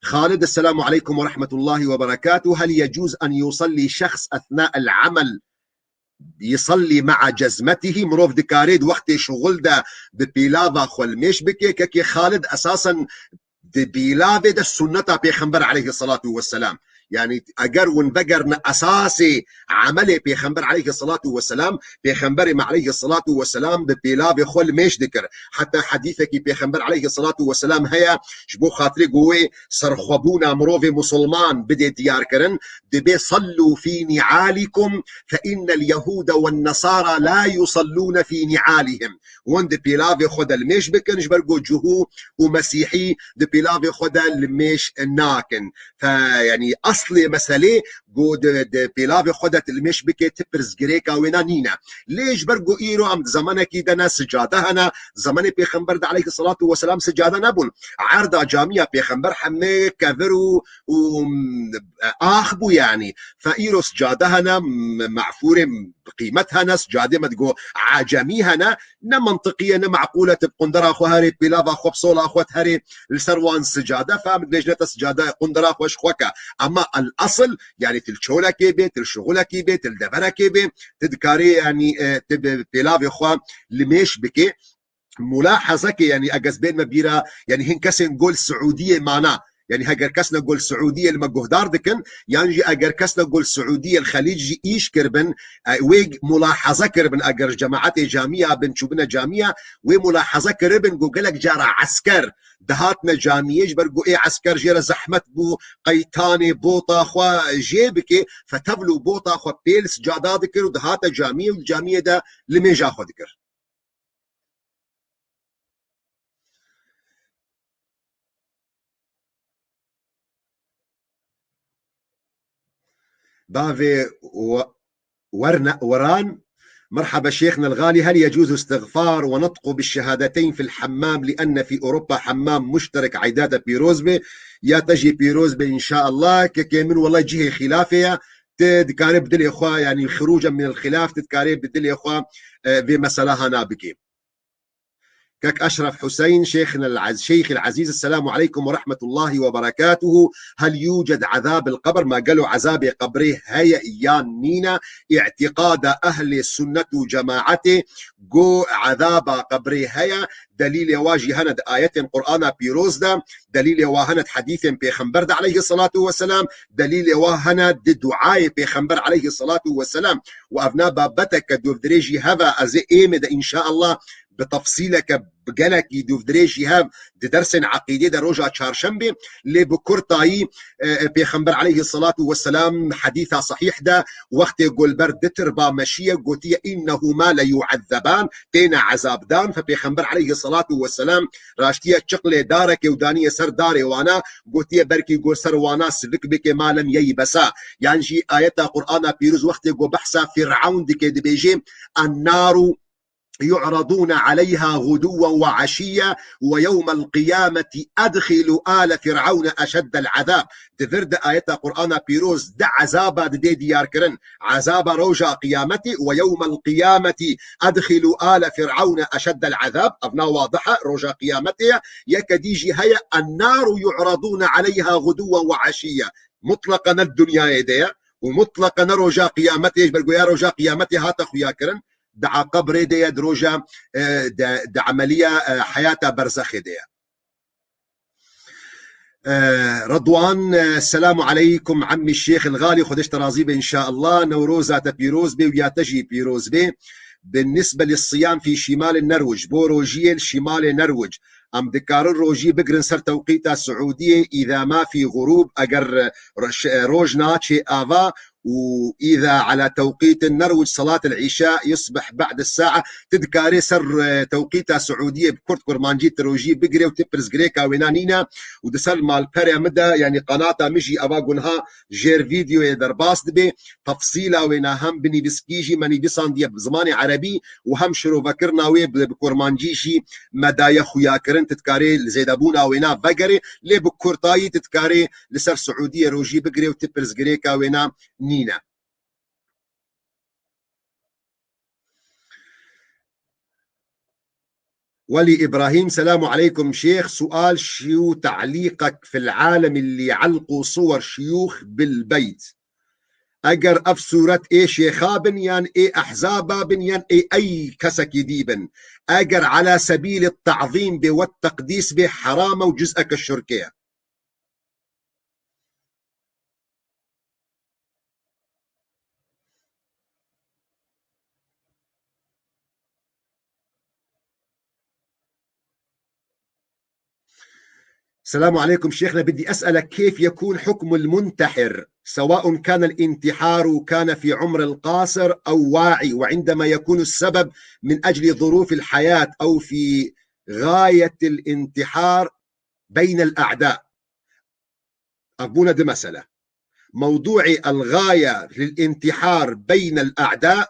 Xalid, السلام عليكم ورحمة الله وبركاته. هل يجوز أن يصلي شخص أثناء العمل يصلي مع جزمته؟ Mirov dikarê di wextê şixul de bi pîlava xwe li mêş bike? Kekê Xalid, esasen di pîlavê de sunneta Pêxember aleyhisselatu vesselam. Yanî eger hûn vegerine esasê emelê Pêxember aleyhisselatu vesselam, Pêxemberê me aleyhisselatu vesselam bi pêlavê xwe li mêş dikir. Heta hedîsekî Pêxember aleyhisselatu vesselam heye, ji bo xatirê ku wê serxwebûna mirovê musulman bidê diyar kirin, dibê: "صلوا في نعالكم فإن اليهود والنصارى لا يصلون في نعالهم." Hûn di pêlavê xwe de li mêş bikin, ji ber ku cihû û mesîhî di pêlavê xwe de li mêş nakin. Fe, yanî eslê meselê ku di, di pêlavê xwe de tu li mêş bike, tu pirsgirêka wêna nîne. Lê ji ber ku îro em di zemanekî de ne, sicade hene, zemanê Pêxember de aleyhisselatu vesselam sicade nebûn. Erda camiya Pêxember hemê kevir û, û, mm, ax bû yanî. Fe îro sicade hene, m-, mefûrê bi qîmet hene, sicadê me digo acemî hene, ne mentiqî ye, ne meqûl e, tu bi qundera xwe herê, pêlava xwe bi sola xwe herê, li ser wan sicade, fem dibêjine te sicade, qundera xwe ji xwe ke. Ama el esil, yanî tu li çolekê bê, tu li şixulekî bê, tu li deverekê bê, tu dikarê, yanî, e, tu bi pêlavê xwe li mêş bikê. Mulahezeke, yanî eger ez bên me bîra, yanî hin kesên gol Siûdiyê mana, yanî heger kesne gol Siûdiyê li me guhdar dikin, yan jî eger kesne gol Siûdiyê li Xelîc jî îş kiribin, e, wê mulaheze kiribin, eger cemaetê camiya bin çûbine camiya, wê mulaheze kiribin ku gelek cara esker dihatine camiyê, ji ber ku ê esker jê re zehmet bû, qeytanê bota xwe jê bike, fetevl û bota xwe pêl sicada dikir û dihate camiyê û camiyê de li mêja xwe dikir. Bavê و-، ورنا-، وران، مرحبا شيخنا الغالي، هل يجوز استغفار ونطق بالشهادتين في الحمام لأن في أوروبا حمام مشترك؟ عيداتا pîroz be, ya te jî pîroz be înşaallah. Kekê min, welay cihê xîlafê ye, tu dikarê bi dilê xwe, yanî خروجا من الخلاف, tu dikarê bi dilê xwe, e, vê mesela hana bikê. Kek Eşref Hüseyin, Şeyhna el-Aziz, Şeyh el-Aziz, Esselamu Aleykum ve Rahmetullahi ve Berekatuhu. Hel yuced azab el-qabr? Ma gelo azabê qebrê heye yan nîne? Î'tiqada ehlê sunnet û cemaetê go azaba qebrê heye. Delîlê wa jî hene di ayetên Qur'ana pîroz de, delîlê wa hene di hedîsên Pêxember de aleyhissalatu vesselam, delîlê wa hene di duayê Pêxember aleyhissalatu vesselam. Û evna babeteke dûvdirêjî heve, ez ê êmê de înşaallah bi tefsîleke bi gelekî dûvdirêjî hev di dersên eqîdê de roja çarşembê, lê bi kurtayî, e, e, Pêxember aleyhissalatu vesselam hedîsa sahîh de wextê ku li ber di tirba meşiye gotiye, "Innehu ma le yu'ezzeban", têne ezabdan, fe Pêxember aleyhissalatu vesselam raştiye çiqlê darekê û daniye ser darê wana, gotiye, "Belkî ku ser wana sivik bike ma lem yeybesa." Yan jî ayeta Qur'ana pîroz wextê ku behsa Fîr'ewn dike dibêje, "Ennaru yu'radûne aleyha guduwen ve eşiyye ve yewmel qiyameti edxilû ale Fîr'ewne eşeddel azab." Di vir de ayeta Qur'ana pîroz di ezaba didê diyarkirin. Ezaba roja qiyametê, "Ve yewmel qiyameti edxilû ale Fîr'ewne eşeddel azab." Evna wadih e, roja qiyametê ye. Yeke dî jî heye, "Ennaru yu'radûne aleyha guduwen ve eşiyye." Mutleqa ne di dinyayê de ye û mutleqa ne roja qiyametê, ji ber ku ya roja qiyametê hate xuyakirin, di a qebrê de ye, di roja, e, de, di emeliya, e, heyata berzexê de ye. E, Redwan, e, Selamu aleykum, Emmî Şêx el Xalî, Xwedê ji te razî be înşaallah. Newroza te pîroz be û ya te jî pîroz be. Bi nisbe li siyam fî şîmalê Nerwic, bo rojiyê li şîmalê Nerwic, em dikarin rojî bigirin ser tewqîta Siûdiyê, îza ma fî xurûb, eger, e, roj, e, roj naçê ava, û îza ala tewqîtin Nerwic salat el-îşa yusbih ba'd es-sa'a, tu dikarê ser, e, tewqîta Siûdiyê bi kurt kurmancî tu rojî bigirê û tu pirsgirêka wêna nîne û di ser malperê min de, yanî qanata min jî eva gunha jêr vîdyoyê derbas dibe, tefsîla wêna hem bi nivîskî jî me nivîsandiye bi zimanê erebî û hem şirovekirina wê bi, bi kurmancî jî me daye xuyakirin, tu dikarê li zêdebûna wêna vegerê, lê bi kurtayî tu dikarê li ser Siûdiyê rojî bigirê û tu pirsgirêka wêna nîne. Welî Îbrahîm, Selamu aleykum Şêx. Sual, şû te'lîqek fil alem li elqû suwer şiyûx bil beyt. Eger ev sûret ê şêxa bin yan ê ehzaba bin yan ê ey kesekî dî bin, eger ala sebîlî ta'zîm bê we teqdîs bê, heram e û cuz'eke şirkê ye. السلام عليكم شيخنا، بدي أسألك كيف يكون حكم المنتحر، سواء كان الانتحار كان في عمر القاصر أو واعي، وعندما يكون السبب من أجل ظروف الحياة أو في غاية الانتحار بين الأعداء. Ev bûne du mesele. Mewdûê el-gaye lil-intihar beynel a'da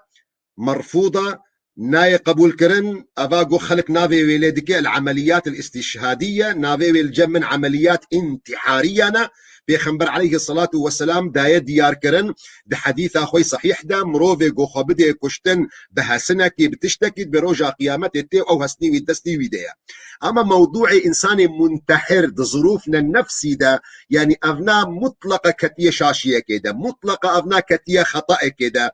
merfûda, nayê qebûlkirin, eva ku xelk navê wê lê dike el-emeliyat el-istişhadiye, navê wê li cem min emeliyat intihariye ne. Pêxember aleyhisselatu vesselam daye diyarkirin, di hedîsa xwe sahîh de, mirovê ku xwe bidê kuştin bi hesinekî, bi tiştekî, bi roja qiyametê tê û ew hesnî wî destî wî de ye. Ama mewdûê însanê muntehir di zirûfne nefsî de, yanî evna mutleqa ketiye şaşiyekê de, mutleqa evna ketiye xetaekê de.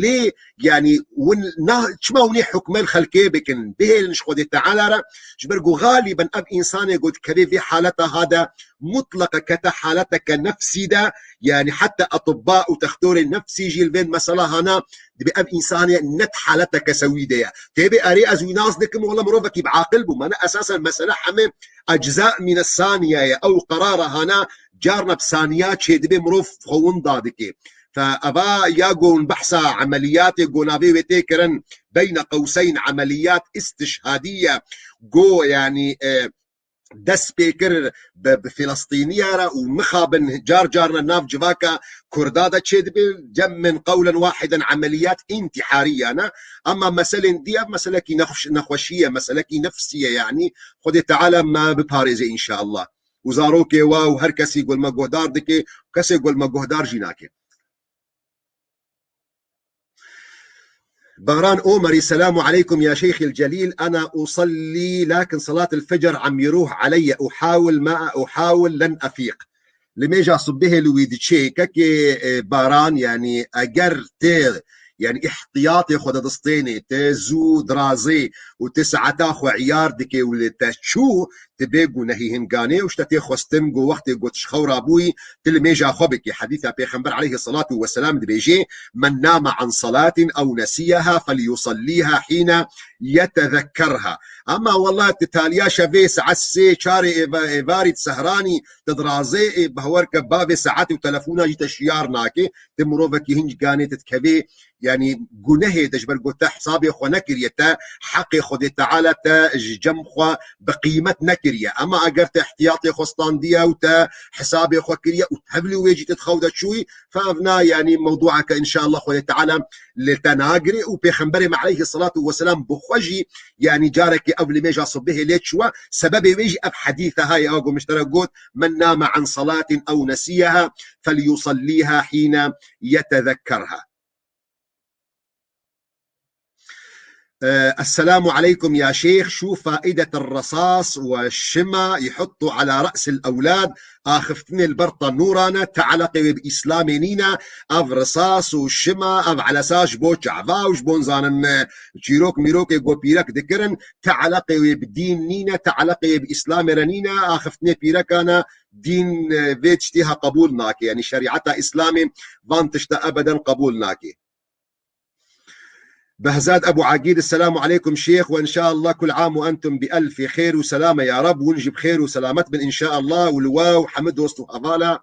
Lê yanî win na, çima hûn ê hukmel xelkê bikin? Bihêlin ji Xwedê Teala re, ji ber ku xalîben ev însanê ku dikeve vê haleta ha de, mutleqa kete haleteke nefsî de, yanî heta etibba û textorên nefsî jî li vê mesela hana, dibê ev însanê ne di haleteke sewî de ye. Tê bê erê ez wî nas dikim, wela mirovekî bi aqil bû. Mane esasen mesele heme ecza mîne saniye ye. Ew qerara hana carna bi saniya çê dibê mirov xwe winda dike. Fe eva ya go hûn behsa emeliyatê go navê wê tê kirin, beyne qewseyn emeliyat istişhadiye, go yanî, e, dest pê kir bi, bi Filistîniya re û mixabin car carna nav civaka Kurda de çêdibe, cem min qewlen wahiden emeliyat întîhariya ne. Ama meselên dî, ev meselekî nexweş-, nexweşî ye, meselekî nefsî ye, yanî Xwedê Teala me biparêze înşallah. Û zarokê we û her kesî ku li me guhdar dike, kesê ku li me guhdar jî nake. باران أومري، السلام عليكم يا شيخي الجليل، أنا أصلي لكن صلاة الفجر عم يروح علي، أحاول ما أحاول لن أفيق. Li mêja sibihê li wî diçê, kekê, e, Baran, yanî eger tê, yanî îhtiyatê xwe de distênê, tê zû dirazê û tê saeta xwe îyar dikê û li te çû, ti bê gunehî hinganê û ji te tê xwestin ku wextê ku tu ji xew rabûyî, ti li mêja xwe bikî. Hedîsa Pêxember aleyhisselatu vesselam dibêjê, "Men name an salatin ew nesiyeha felyusalliha hîne yetezekkerha." Ama wela ti taliya şevê saet sê, çarê êva-, êvarî di sehranî, ti dirazê, ê, bawer ke bavê saet û telefona jî te şiyar nake, ti mirovekî hinc ganê ti dikevê, yanî gunehê de ji ber ku te hesabê xwe nekiriye, te heqê Xwedê Teala te ji cem xwe bi qîmet nekiriye. Ama eger te ihtiyatê xwe standiye û te hesabê xwe kiriye û tevlî wê jî te di xew de çûyî, fe ev na, yanî mewdûeke înşallah Xwedê Teala li te nagirê û Pêxemberê me aleyhisselatu vesselam bi xwe jî, yanî carekê ev li mêja sibihê lê çûwe, sebebê wê jî ev hedîse heye, ew ku min ji te re got, "Men name an salatin ew nesiyeha felyusalliha hîne yetezekkerha." Ee, Esselamu aleykum ya şeyh, şu faidetir risas ve şima yihuttu ala ra'sil evlad, axiftinê li ber tenûran e, te eleqê wê bi Îslamê nîne, ev risas û şima, ev elesa ji bo çava û ji bo nizanim, e, çîrok mîrokê ku pîrek dikirin, te eleqê wê bi dîn nîne, te eleqê wê bi Îslamê re nîne, axiftinê pîrekan e, dîn, e, vê tiştî ha qebûl nake, yanî şerîeta Îslamê van tişta ebeden qebûl nake. Behzad Ebu Agîd, Esselamu aleykum şêx, we inşallah kul am ve entum bi elfî xêr û selame ya Rab, hûn jî bi xêr û selamet bin inşallah, û li we û hemî dost û hevala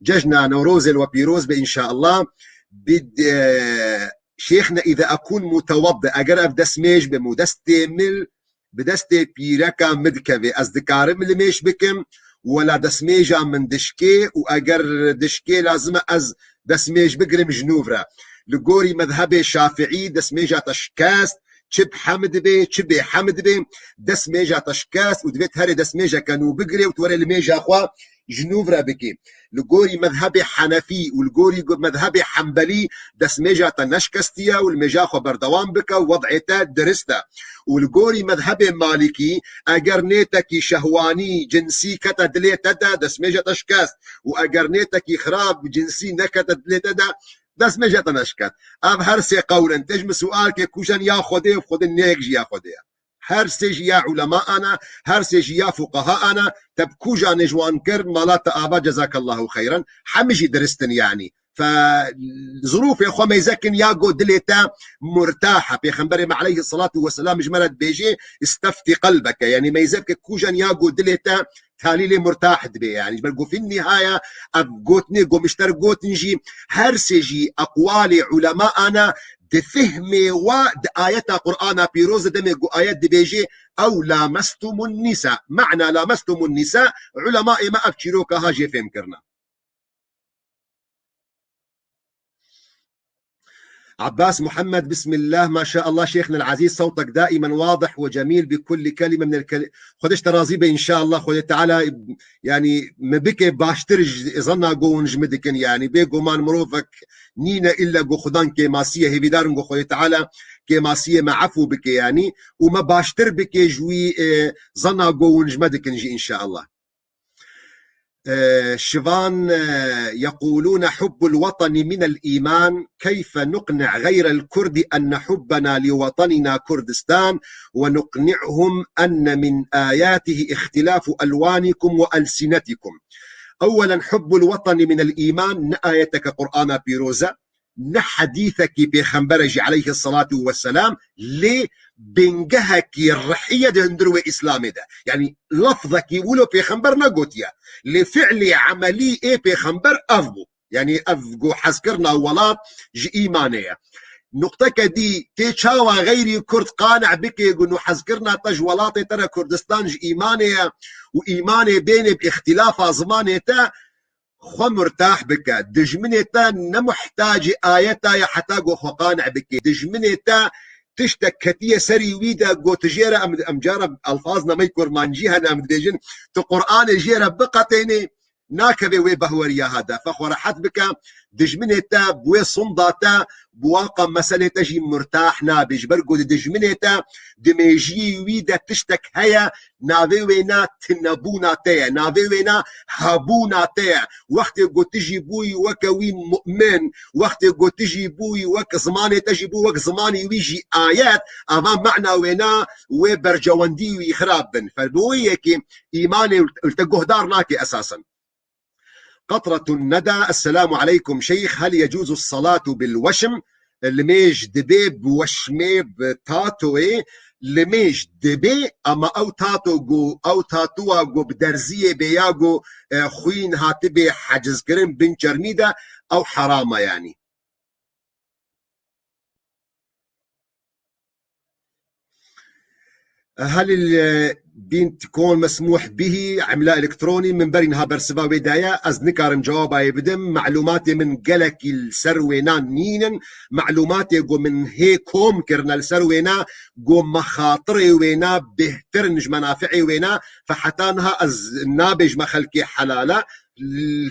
cejna Newrozê li we pîroz be inşallah. Bid, e, şêxne îde ekûn muteweddi, eger ev destmêj bim û destê min bi destê pîreka min dikeve, ez dikarim limêj bikim, wela destmêja min dişkê û eger dişkê lazim e ez destmêj bigirim ji nû re. Li gorî mezhebê şafiî destmêja te şikest, çi bi hemd be, çi bê hemd be, destmêja te şikest û divê tu herê destmêjeke nû bigirê û tu were limêja xwe ji nû re bikî. Li gorî mezhebê henefî û li gorî mezhebê henbelî destmêja te neşkestiye û limêja xwe berdewam bike û wed'ê te dirist e. Û li gorî mezhebê malikî, eger nêtekî şehwanî, cinsî kete dilê te de, destmêja te şikest. Û eger nêtekî xirab, cinsî nekete dilê te de, destmêja te neşikest. Ev her sê qewl in. Te ji min sual ke kûjan ya Xwedê, Xwedê nêk jî ya Xwedê ye. Her sê jî ya ulemaan e, her sê jî ya fuqahaan e, te bi kûjanê ji wan kir, mala te ava, cezakallahu xeyran, hemî jî dirist in yanî. Fe zirûfê xwe meyze kin ya ku dilê te murtah e. Pêxemberê me aleyhisselatu vesselam ji me re dibêje, "İstefti qelbeke." Yanî meyze bike kûjan ya ku dilê te talîlê murtah dibe. Yanî ji ber ku fî nîhaya ev gotinê ku min ji te re gotin jî her sê jî eqwalê ulemaan e, di fihmê we di ayeta Qur'ana pîroz de demê ku ayet dibêje, "Ew lamestumun nisa." Mena lamestumun nisa, ulemaê me ev çîroka ha jê fêm kirine. Abbas Muhammed, bismillah, maşallah, şêxna el-ezîz, sewtek daimen wadih ve cemîl bi kulli kelime min el-keli-, Xwedê ji te razî be, înşallah, Xwedê Teala, yanî, me bike baştir ji zana go hûn ji min dikin, yanî, bêguman mirovek nîne illa go Xudan kêmasî ye, hêvîdar in go Xwedê Teala kêmasiyê me efû bike, yanî, û me baştir bike ji wî, e, zana go hûn ji me dikin jî, înşallah. Ee, Şivan, e, يقولون حب الوطن من الإيمان، كيف نقنع غير الكرد أن حبنا لوطننا كردستان، ونقنعهم أن من آياته اختلاف ألوانكم وألسنتكم؟ أولا، حب الوطن من الإيمان، ne ayeteke Qur'ana pîroz e, ne hedîsekî pêxembere jî aleyhisselatu vesselam, lê bingehekî rihî ye di hundir wê Îslamê de. Yanî lafzekî wilo pêxember negotiye. Lê fi'lê emelî ê pêxember ev bû. Yanî ev ku hezkirina welat ji îmanê ye. Nuqteke dî tê çawa xeyrî Kurd qane bike ku nû hezkirina te ji welatê te re Kurdistan ji îmanê ye û îmanê bênê bi îxtîlafa zimanê te, xwe murtah bike. Dijminê te ne muhtacî ayeta ye heta ku xwe qane bike. Dijminê te tiştek ketiye serî wî de, got jê re, em, em cara elfazna me kurmancî hene, em dibêjin, tu Qur'anê jê re biqetênê, nakeve wê behweriya ha de. Fe xwe rehet bike, dijminê te bi wê sonda te, bi waqa meselê te jî murtah nabe. Ji ber ku di dijminê te, di mêjiyê wî de tiştek heye, navê wê na tinebûna te ye, navê wê na hebûna te ye. Wextê ku tu jî bûyî weke wî mu'min, wextê ku tu jî bûyî wek zimanê te jî bû wek zimanî wî jî ayet, ava mana wê na wê bercewendî wî xirab bin. Fe bi wê yekê îmanê li te guhdar nake esasen. قطرة الندى، السلام عليكم شيخ، هل يجوز الصلاة بالوشم؟ Limêj dibê bi weşmê, bi tatoyê, limêj dibê, ama ew tato ku, ew tatuwa ku bi derziyê bê ya ku, e, xwîn hatibê hecizkirin bin çermî de, ew heram e yanî. هل البنت تكون مسموح به عملة إلكتروني؟ Min berî niha bersiva wê daye, ez nikarim cewabê bidim. Melûmatê min gelekî li ser wêna nînin. Melûmatê ku min hê kom kirine li ser wêna, ku mexatirê wêna bêhtir in ji menafi'ê wêna, fe heta niha ez nabêjime xelkê helal e.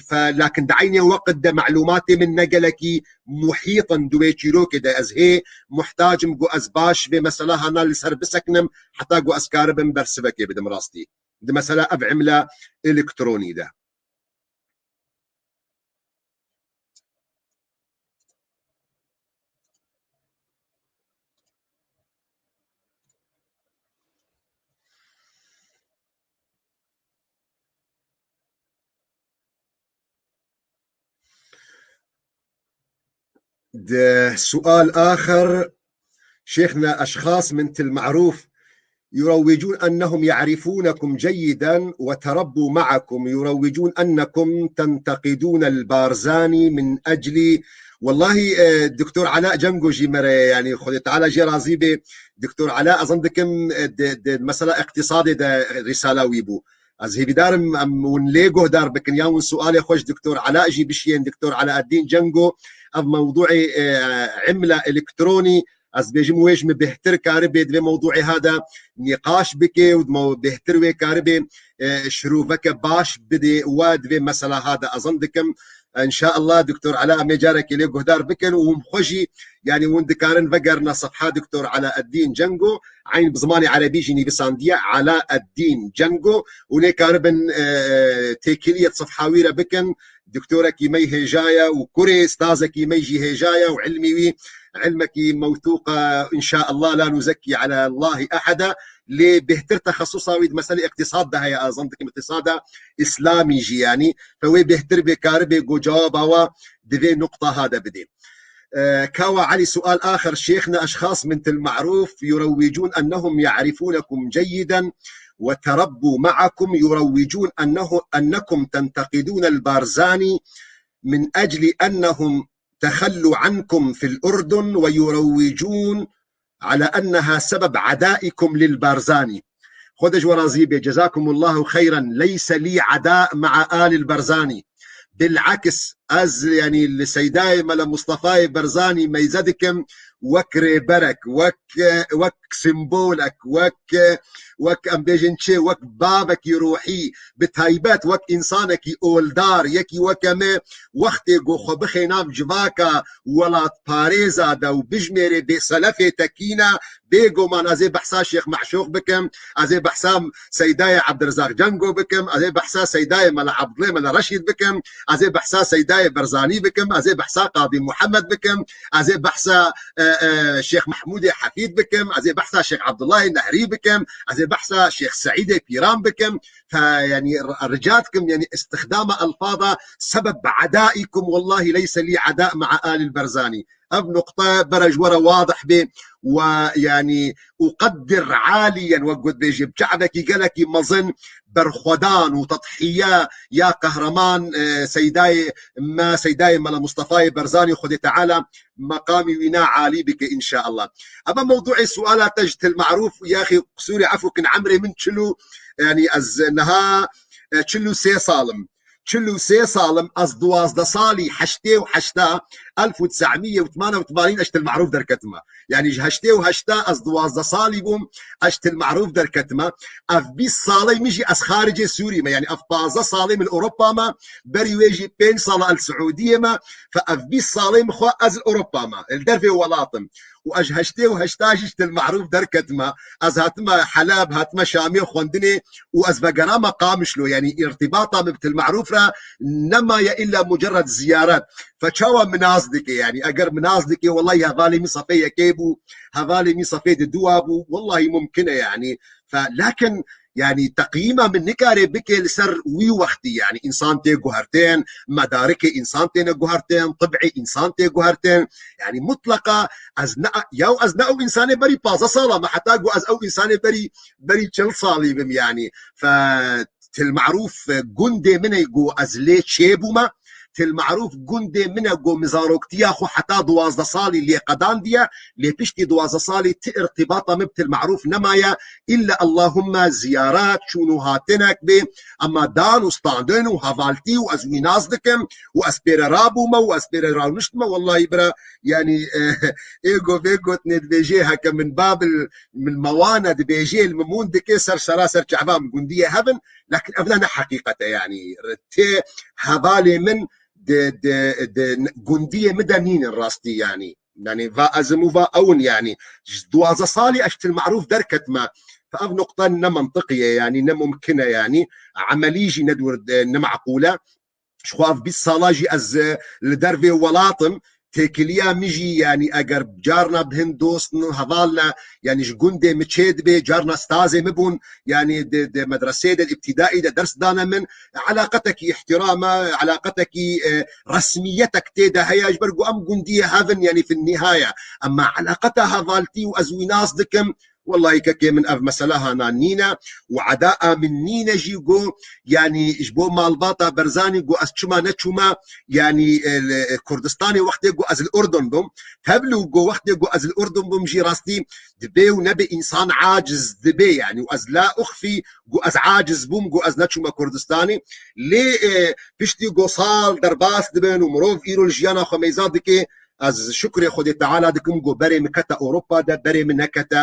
Fe, lakin di eynê weqt de melûmatê min ne gelekî muhît in di wê çîrokê de. Ez hê muhtac im ku ez baş vê mesela hana li ser bisekinim, heta ku ez karibim bersivekê bidim rastî. Di mesela ev emla elektronî de. De sual axir, şêxna, eşxas min til marûf yurawwicûn ennehum ya'rifûnekum ceyyidan ve terebbû ma'akum yurawwicûn ennekum tenteqidûnel Barzanî min eclî. Wellahî, e, Doktor Ela Cengo jî me re, yanî Xwedê Teala jê razî bê. Doktor Ela, ez zan dikim, e, di, di mesela îqtîsadê de rîsala wî bû. Ez hêvîdar im em hûn lê guhdar bikin, ya hûn sualê xwe ji Doktor Ela jî bişiyên, Doktor Elaeddîn Cengo, ev mewdûê, e, emla elektronî, ez dibêjim wê ji min bêhtir karibê di vê mewdûê ha de nîqaş bike û di me-, bêhtir wê karibê, e, şirûveke baş bidê we di vê mesela ha de. Ez zan dikim, înşaallah, Doktor Ela, em ê carekê lê guhdar bikin û hûn xwe jî, yanî hûn dikarin vegerine sefha Doktor Elaeddîn Cengo, eyn bi zimanê erebî jî nivîsandiye, Elaeddîn Cengo, û nê karibin, e, têkiliyê sefha wî re bikin. Doktorekî me yî hêja ye û kurê stazekî me yî jî hêja ye û ilmî wî ilmekî mewtûq e, înşaallah, la nuzekî ala Allahî eheda. Lê bêhtir texesusa wî di meselê îqtîsad de heye, ez zan dikim îqtîsada îslamî jî, yanî fe wê bêhtir bê karibê ku cewaba we di vê nuqta ha de bidê. Ee, Kawa Elî, sual axir, şêxna, eşxas min til marûf yurawwicûn ennehum ya'rifûnekum ceyyidan ve terebbû ma'akum yurawwicûn ennehu, ennekum tenteqidûnel Barzanî min eclî ennehum texellû ankum fil Urdun ve yurawwicûn ala enneha sebeb adaikum lil Barzanî. Xwedê ji we razî bê. Cezakumullahu xeyran. Leyse lî ada ma'a alil Barzanî. Bil'aks, ez, yanî, li Seydayê Mela Mustafayê Barzanî meyze dikim wek rêberek, wek, wek simbolek, wek, wek, em bêjin çi, wek bavekî ruhî, bi taybet wek însanekî oldar, yekî weke me, wextê ku xwe bixê nav civaka welatparêza de û bijmêrê bêselefê tekîna, bêguman ez ê behsa Şêx Meşûq bikim, ez ê behsa Seydayê Ebdirizaq Cengo bikim, ez ê behsa Seydayê Mela Ebdulê Mela Reşîd bikim, ez ê behsa Seydayê Berzanî bikim, ez ê behsa Qadî Muhammed bikim, ez ê behsa, e, e, Şêx Mehmûdê Hefîd bikim, ez ê behsa Şêx Ebdullahê Nehrî bikim, ez ê behsa Şêx Seîdê Pîran bikim. Fe, yanî, r-, rica dikim, yanî, îstixdama elfaza sebeb adaikum, wellahî leyse lî ada ma'a alil Berzanî. Ev nuqte bere ji we re wadih bê we, yanî, uqeddir aliyen, wek got bêjî, bi çavekî gelekî mezin berxwedan û tedhiye ya qehreman, e, Seydayê me, Seydayê Mela Mustafayê Berzanî, Xwedê Teala meqamî wî na alî bike, înşaallah. Eva mewdûê suala te ji Til Marûf, yaxî qisûrê efû kin, emrê min çil û, yanî ez niha, e, çil û sê sal im. çil û sê sal im, ez duwazdeh salî, heştê û heşta, elf û tesemiye û temanî û temanîn ez ji Til Marûf derketime. Yanî ji heştê û heşta ez duwazdeh salî bûm, ez ji Til Marûf derketime. Ev bîst salê min jî ez xaricê Sûrî me. Yanî ev pazdeh salê min li Ewropa me, berî wê jî pênc sala li Siûdiyê me. Fe ev bîst salê min xwe ez li Ewropa me. Li dervê welat im. Û ez ji heştê û heşta jî ji Til Marûf derketime. Ez hatime Heleb, hatime Şamê xwendinê û ez vegerame Qamişlo. Yanî îrtîbata min bi Til Marûf re nemaye îlla mucerred ziyaret. Fe çawa min nas dike? Yanî eger min nas dike, wellahî hevalê min sefê yekê bû, hevalê min sefê di dua bû. Wellahî mumkin e yanî. Fe lakin Yanî teqyîma min nikare bike li ser wî wextî. Yanî însan tê guhertin, medarikê însan têne guhertin, tib'ê însan tê guhertin. Yanî mutleqa ez ne, ya ez ne ew însanê berî pazdeh sala me, heta ku ez ew însanê berî, berî çil salî bim yanî. Fe Til Marûf gundê min e ku ez lê çêbûme. Til Marûf gundê min e ku min zaroktiya xwe heta duwazdeh salî lê qedandiye. Lê piştî duwazdeh salî ti îrtîbata min bi Til Marûf nemaye. Îlla Allahumma ziyaret, çûn û hatinek bê, ema dan û standin û hevaltî û ez wî nas dikim û ez pê re rabûme û ez pê re rawiştime, wellahî bira, yanî, eh, ê go vê gotinê dibêjê, heke min babil, min mewane dibêjê, li min mûn dike, ser sera ser çava min gundiye hevin, lakin ev ne, ne heqîqet e, yanî, tê hevalê min di, di, di gundiyê min de nînin rastî, yanî. Yanî va ez im û va ew in, yanî ji duwazdeh salî ez ji Til Marûf derketime. Fe ev nuqte ne mentiqî ye, yanî ne mumkin e, yanî emelî jî ne dûr, ne meqûl e. Ji xwe ev bîst sala jî ez, e, li dervê welat im. Têkiliya min jî, yanî eger carna bi hin dost in, heval ne, yanî ji gundê min çê dibe, carna stazê min bûn, yanî di, di medresê de, di îbtîdaî de ders dane min. Eleqetekî îhtîrama, eleqetekî, e, resmiyetek tê de heye, ji ber ku em gundiyê hev in, yanî fin nihaya. Ema eleqeta hevaltî û ez wî nas dikim, wellahî kekê min ev mesela hana nîne û edaa min nîne jî ku, yanî ji bo malbata Berzanî ku ez çima neçûme, yanî, e, li Kurdistanê wextê ku ez li Urdun bûm, tevlû ku wextê ku ez li Urdun bûm jî rastî dibê û nebê însan aciz dibê, yanî û ez la uxfî ku ez aciz bûm, ku ez neçûme Kurdistanê. Lê, e, piştî ku sal derbas dibin û mirov îro li jiyana xwe meyza dike, ez şukrê Xwedê Teala dikim ku berê min kete Ewropa de, berê min nekete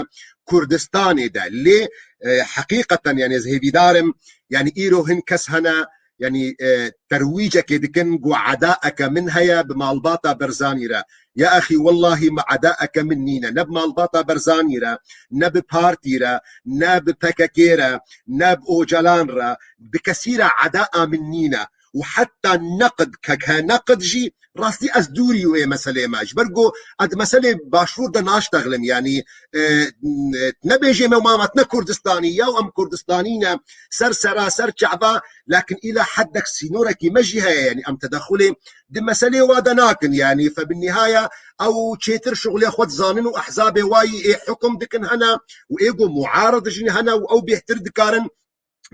Kurdistanê de. Lê, e, heqîqeten, yanî ez hêvîdar im, yanî îro hin kes hene, yanî, e, terwîcekê dikin ku edaeke min heye bi malbata Berzanî re. Ya exî, wellahî me edaeke min nîne. Ne bi malbata Berzanî re, ne bi partî re, ne bi P K K re, ne bi Ocalan re, bi kesî re edaa min nîne. Û heta neqd, keke neqd jî rastî ez dûrî wê meselê me. Ji ber ku ez di meselê Başûr de naştexlim, yanî, e, e, nebêjê me mamat ne Kurdistanî, ya em Kurdistanî ne, ser sera, ser çava, lakin îla heddek sînorekî me jî heye, yanî em tedexulê di meselê wa de nakin, yanî fe bi nihaya ew çêtir şuxulê xwe dizanin û ehzabê wayî ê hukum dikin hene û ê ku muarid jî hene û ew bêhtir dikarin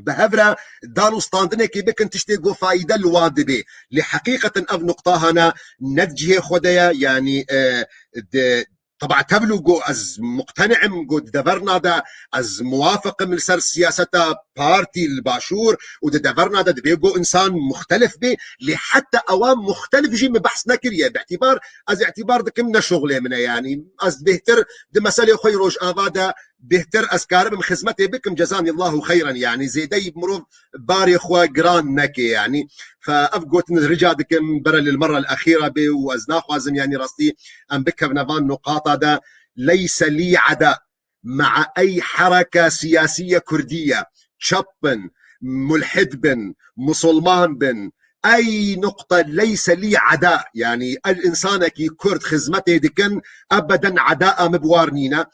bi hev re dan û standinekê bikin, tiştê ku fayde li wan dibe. Lê heqîqeten ev nuqta hana ne di cihê xwe de ye, yanî, e, di, teba tevlû ku ez muqteni im ku di deverna de ez muwafiq im li ser siyaseta partî li Başûr û di deverna de dibê ku însan muxtelif bê, lê heta ewa muxtelif jî min behs nekiriye. Bi îtîbar, ez îtîbar dikim ne şuxulê min e, yanî ez bêhtir di meselê xwe yê Rojava de bêhtir ez karibim xizmetê bikim, cezanî Allahu xeyren, yanî zêdeyî mirov barê xwe giran neke, yanî. Fe ev gotin rica dikim, bere lil merra l-exîra bê û ez naxwazim, yanî rastî em bikevne van nuqata de, leyse lî eda ma'a ey hereke siyasiye kurdiye, çep bin, mulhid bin, musulman bin, ey nuqte leyse lî eda, yanî el însanekî kurd xizmetê dikin, ebeden edaa min bi war nîne.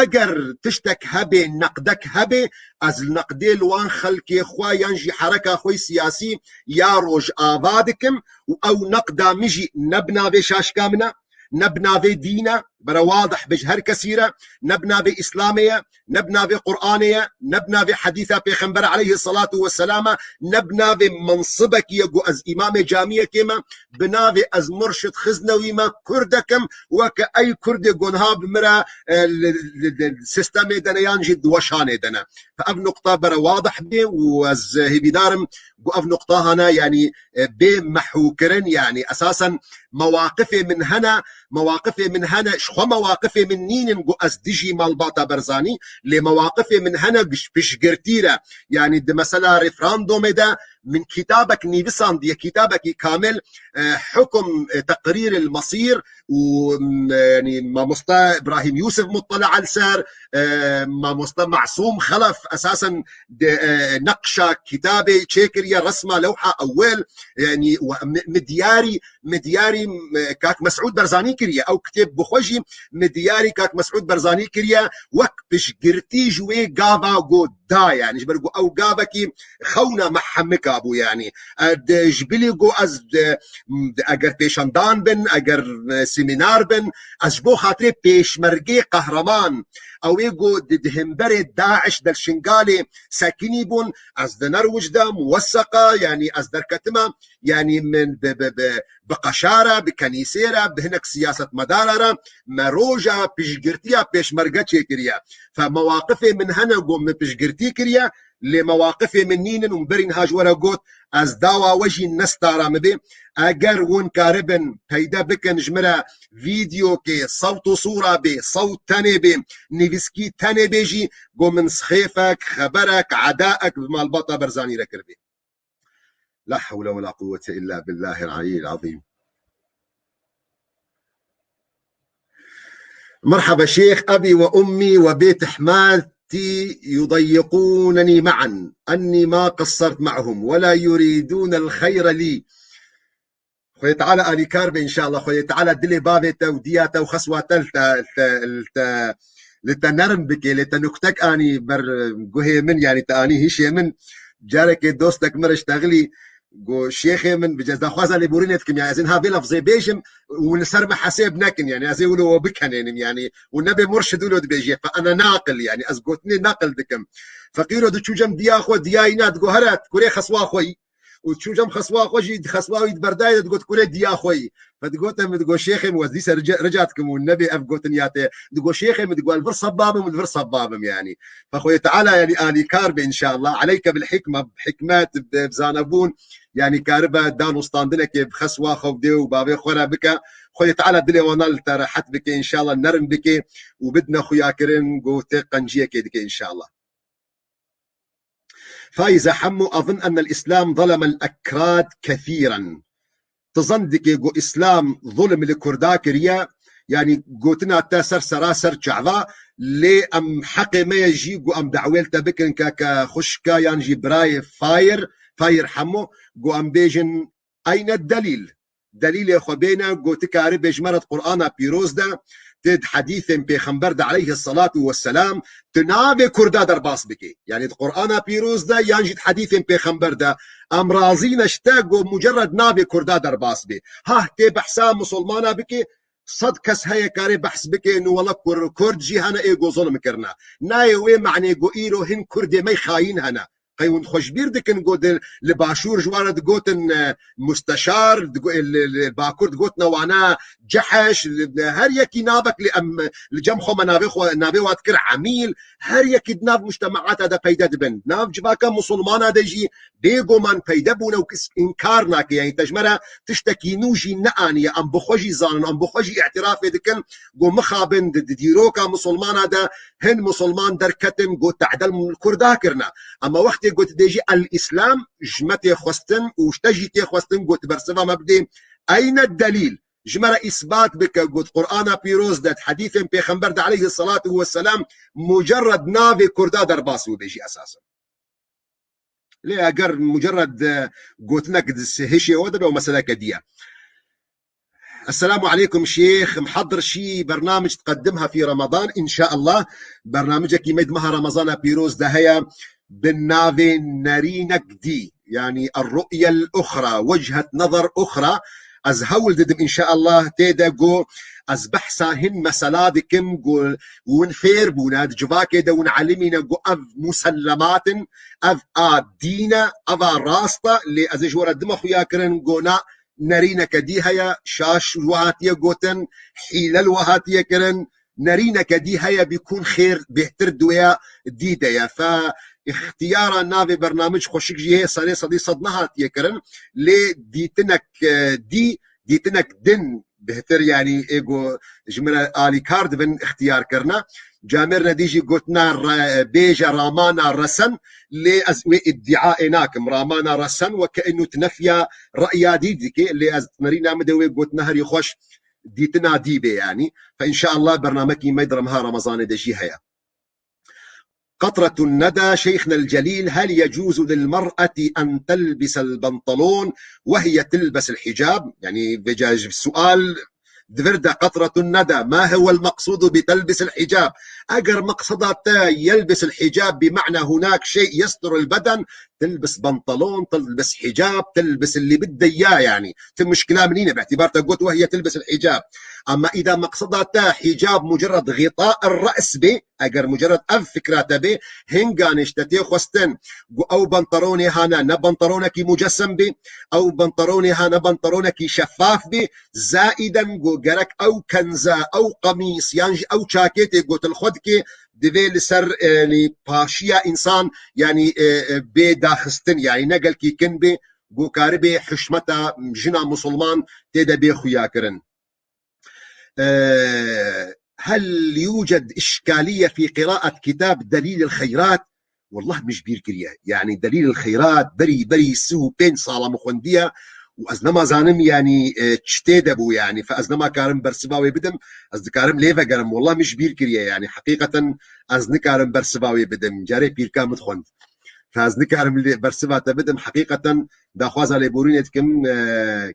Eger tiştek hebê, neqdek hebê, ez li neqdê li wan xelkê xwe yan jî hereka xwe siyasî ya Rojava dikim û ew neqda min jî ne bi navê şaşka min e, ne bi navê dîn e, bere wadih be ji her kesî re, ne bi navê Îslamê ye, ne bi navê Qur'anê ye, ne bi navê hedîsa Pêxember aleyhisselatu vesselam e, ne bi navê mensibekî ye ku ez îmamê camiyekê me, bi navê ez murşid xiznewî me, kurdek im, weke ey kurdê ku niha bi min re, e, li, li, li sistemê de ne yan jî di weşanê de ne. Fe ev nuqta bere wadih bê û ez hêvîdar im Ku ev nuqta hana, yanî, e, bê mehûkirin, yanî esasen mewaqifê min hene, mewaqifê min hene, ji xwe mewaqifê min nînin ku ez dijî malbata Barzanî, lê mewaqifê min hene giş-, piştgirtî re. Yanî di mesela referandumê de min kitabek nivîsandiye, kitabekî kamil, e, hukum, e, teqrîr el mesîr û, m, e, yanî mamosta Ibrahîm Yûsif muttala li ser, e, mamosta Masûm Xelef esasen de, e, neqşa kitabê çêkiriye, resma lewha ewel, yanî we-, mi-, mi diyarî, mi diyarî, e, kak Mesûd Barzanî kiriye. Ew kitêb bi xwe jî mi diyarî kak Mesûd Barzanî kiriye, wek piştgirtî ji wê gava ku da, yanî ji ber ku ew gavekî xewna me hemika bû, yanî. E, de, ji bilî ku ez, de, de, eger pêşendan bin, eger, e, semînar bin, ez ji bo xatirê pêşmergê qehreman, ew ê ku di, di hemberê DAIŞ de li Şingalê sekinî bûn, ez di Nerwic de, muweseqa, yanî ez derketime, yanî min bi, bi, bi, bi qeşa re, bi kenîsê re, bi hinek siyasetmedara re, me roja piştgirtiya pêşmerge çêkiriye. Fe mewaqifê min hene ku min piştgirtî kiriye, lê mewaqifê min nînin û min berî niha ji we re got, ez dawa we jî nestara min bê. Eger hûn karibin peyde bikin ji min re vîdeokê, sewt û sûra bê, sewt tenê bê, nivîskî tenê bê jî, ku min sixêfek, xeberek, edaek bi malbata Barzanî re kiribê. لا حول ولا قوة إلا بالله العلي العظيم. مرحبا شيخ، أبي وأمي وبيت حماتي يضيقونني معا، أني ما قصرت معهم ولا يريدون الخير لي. Xwedê Teala alîkar be înşallah. Xwedê Teala dilê bavê te û diya te û xeswa te li te, li te, li te, li te nerm bike, lê te nuktek anî ber guhê min, yanî te anî hişê min. Carekê dostek min re ştexilî, got, şêxê min, bi cez daxwaza lêborînê dikim, yanî ez ê niha vê lefzê bêjim û li ser min hesêb nekin, yanî ez ê wilo we bikenênim, yanî û nebê murşid wilo dibêjê, fe ene naqil, yanî ez gotinê naqil dikim. Feqîro diçû cem diya xwe, diya îna digo, here, kurê xeswa xwe yî. Û çû cem xeswa xwe jî, xeswa wî di berdayê de digot, kurê diya xwe yî. Fe digote min, digo, şêxê min, wez dîse rica, rica dikim û nebê ev gotin ya te. Digo, şêxê min, digo, li vir sebba bim, li vir sebba bim, yanî. Fe Xwedê Teala, yanî, alîkar be, înşallah. Aleyke bil hikme, bi hikmet, bi, bi zanebûn, yanî, karibe dan û standinekê bi xeswa xwe, bi dê û bavê xwe re bike. Xwedê Teala dilê wana li te rehet bike, înşallah, nerm bike û bidine xuyakirin, ku tê qenciyekê dike, înşallah. فايزة حمو، أظن أن الإسلام ظلم الأكراد كثيرا. Tu zan dikê ku Îslam zulm li Kurda kiriye, yanî gotina te ser sera ser çava, lê em heqê me ye jî ku em dawê li te bikin ke, ke xwişka yan jî birayê Fayir, Fayir Hemo, ku em bêjin, eyne delîl? Delîlê xwe bêne, got, tu karibê ji me re di Qur'ana pîroz de, tê di hedîfên pêxember de aleyhisselatu vesselam, tu navê Kurda derbas bikê. Yanî di Qur'ana pîroz de yan jî di hedîfên pêxember de, em razî ne ji te, got, mucerred navê Kurda derbas bê. Hah tê behsa Musulmana bikê, sed kes heye karê behs bikê, nu wela Kur-, Kurd jî hene ê got zulm kirine. Nayê wê manê got îro hin Kurdê me xayîn hene. Qey hûn xwe ji bîr dikin, got, di, li Başûr ji wan re digotin, e, musteşar, digo-, li, li Bakur digotin wana ceheş, li, li her yekî navek, lê em li cem xwe me navê xwe, navê wa dikir emîl, her yekî di nav mujtemaata de peyde dibin. Nav civaka Musulmana de jî bêguman peyde bûne û kes înkar nake. Yanî te ji me re tiştekî nû jî neaniye. Em bi xwe jî zanin, em bi xwe jî îtirafê dikin, got, mixabin di, di dîroka Musulmana de hin Musulman derketin, got, te'del Kurda kirine. Ema wextê got dê jî el-Îslam, ji me tê xwestin û ji te jî tê xwestin, got, bersiva me bidê. Eyne delîl? Ji me re îsbat bike, got, Qur'ana pîroz de, di hedîfên pêxember de aleyhisselatu vesselam, mucerred navê Kurda derbas bûbe jî esasen. Lê eger mucerred, e, gotinek di hişê we de be, ew meseleke dî ye. Esselamu aleykum şêx, mihdir şî bernamij tqeddimha fî Ramadan, înşaallah. Bernamijekî me di meha Ramazana pîroz de heye, bi navê Nerînek Dî, yanî Er-Ru'yel Uxra, Wechet Nezer Uxra. Ez hewl didim, înşaallah, tê de got ez behsa hin mesela dikim, got hûn fêr bûne, di civakê de hûn elimîne, got ev musellemat in, ev a dîn e, ev a rast e, lê ez ê ji we re dime xuya kirin, got na, nerîneke dî heye, şaş û hatiye gotin, hîle li we hatiye kirin, nerîneke dî heye, bî kûn xêr bêhtir di wêya dî de ye. Fe îxtiyara navê bernamij xweşik jî heye, serê sedî sed nehatiye kirin, lê dîtinek, e, dî, dîtinek din bihtir, yanî ê ku ji min re alîkar dibin, îxtiyar kirine. Camêr nedî jî gotina re-, bêje ramana resen, lê ez wê îdîaê nakim. Ramana resen weke inu tu nefiya re'ya dî dike, lê ez nerîna min de wê gotina herî xweş dîtina dî bê yanî. Fe înşallah bernamekî me di remha Remezanê de jî heye. قطرة الندى شيخنا الجليل، هل يجوز للمرأة أن تلبس البنطلون وهي تلبس الحجاب؟ يعني بجاج سؤال دفرد قطرة الندى، ما هو المقصود بتلبس الحجاب؟ أجر مقصدة يلبس الحجاب بمعنى هناك شيء يستر البدن، تلبس بنطلون، تلبس حجاب، تلبس اللي بدها إياه يعني. في مشكلة منينة باعتبار تقول وهي تلبس الحجاب. أما إذا مقصدة حجاب مجرد غطاء الرأس به، ئەگەر مجرد ئەڤ فکرا te bê، hinganê ji te tê xwestin ku ew banteronê hane ne banteronekî mucessem bê, ew banteronê hane banteronekî şeffaf bê, zaîden ku gerek ew kenze, ew qemîs yan jî ew çakêtê ku tu li xwe dikê, divê li ser, e, yanî paşiya însan, yanî, e, e, bê daxistin, yanî ne gelkî kin bê, ku karibê hişmeta jina musulman tê de bê xuyakirin. آه، هل يوجد إشكالية في قراءة كتاب دليل الخيرات؟ والله min ji bîr kiriye. Yani Delîl el Xeyrat berî, berî sih û pênc sala min xwendiye û ez nema zanim yani, e, çi tê de bû yani. Fe ez nema karim bersiva wê bidim. Ez dikarim lê vegerim. Wallah min ji bîr kiriye yani. Heqîqeten ez nikarim bersiva wê bidim. Carê pîrka min dixwend. Fe ez nikarim lê bersiva te bidim. Heqîqeten daxwaza lêborînê dikim, e,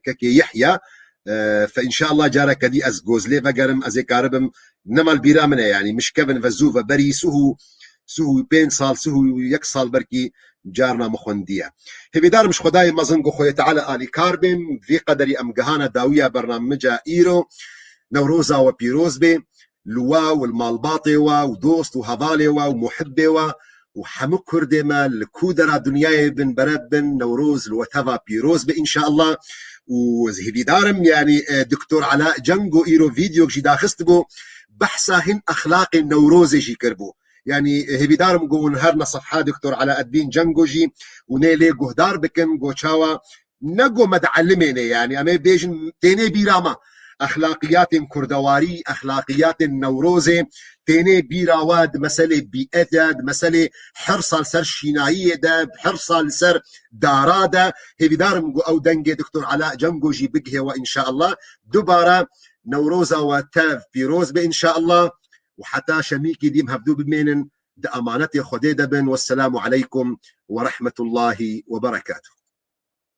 kekê Yehya. E, fe înşallah careke dî ez goz lê vegerim, ez ê karibim. Nema li bîra min e, yanî min ji kevin ve zû ve berî sih û, sih û pênc sal, sih û yek sal belkî carna min xwendiye. Hêvîdarim ji Xwedayê mezin ku Xwedê Teala alîkar bê, vî qederî em gihane dawiya bernamija îro. Newroza we pîroz bê. Li we û li malbatê we û dost û hevalê we û muhibbê we û hemû Kurdê me li ku dera dinyayê bin, bere bin, Newroz li we teva pîroz be înşallah. Û ez hêvîdar im, yanî, e, Doktor Ela Cengo îro vîdeok jî daxistibû, behsa hin exlaqê Newrozê jî kiribû. Yanî, e, hêvîdar im ku hûn herine sefha Doktor Ela Edbîn Cengo jî û nê lê guhdar bikin, ku çawa ne ku me dielimêne, yanî em ê bêjin tênê bîra me. Exlaqiyatên kurdewarî, exlaqiyatên Newrozê tênê bîra we di meselê bîet de, di meselê hirsa li ser şînayiyê de, hirsa li ser dara de. Hêvîdar im ku ew dengê Doktor Ela Cengo jî bigihê we înşallah. Dubare Newroza we tev pîroz be înşallah. Û heta şemîkî dî em hevdû bimênin, di emanetê Xwedê de bin. Wesselamu aleykum ve rahmetullahi ve berekatuh.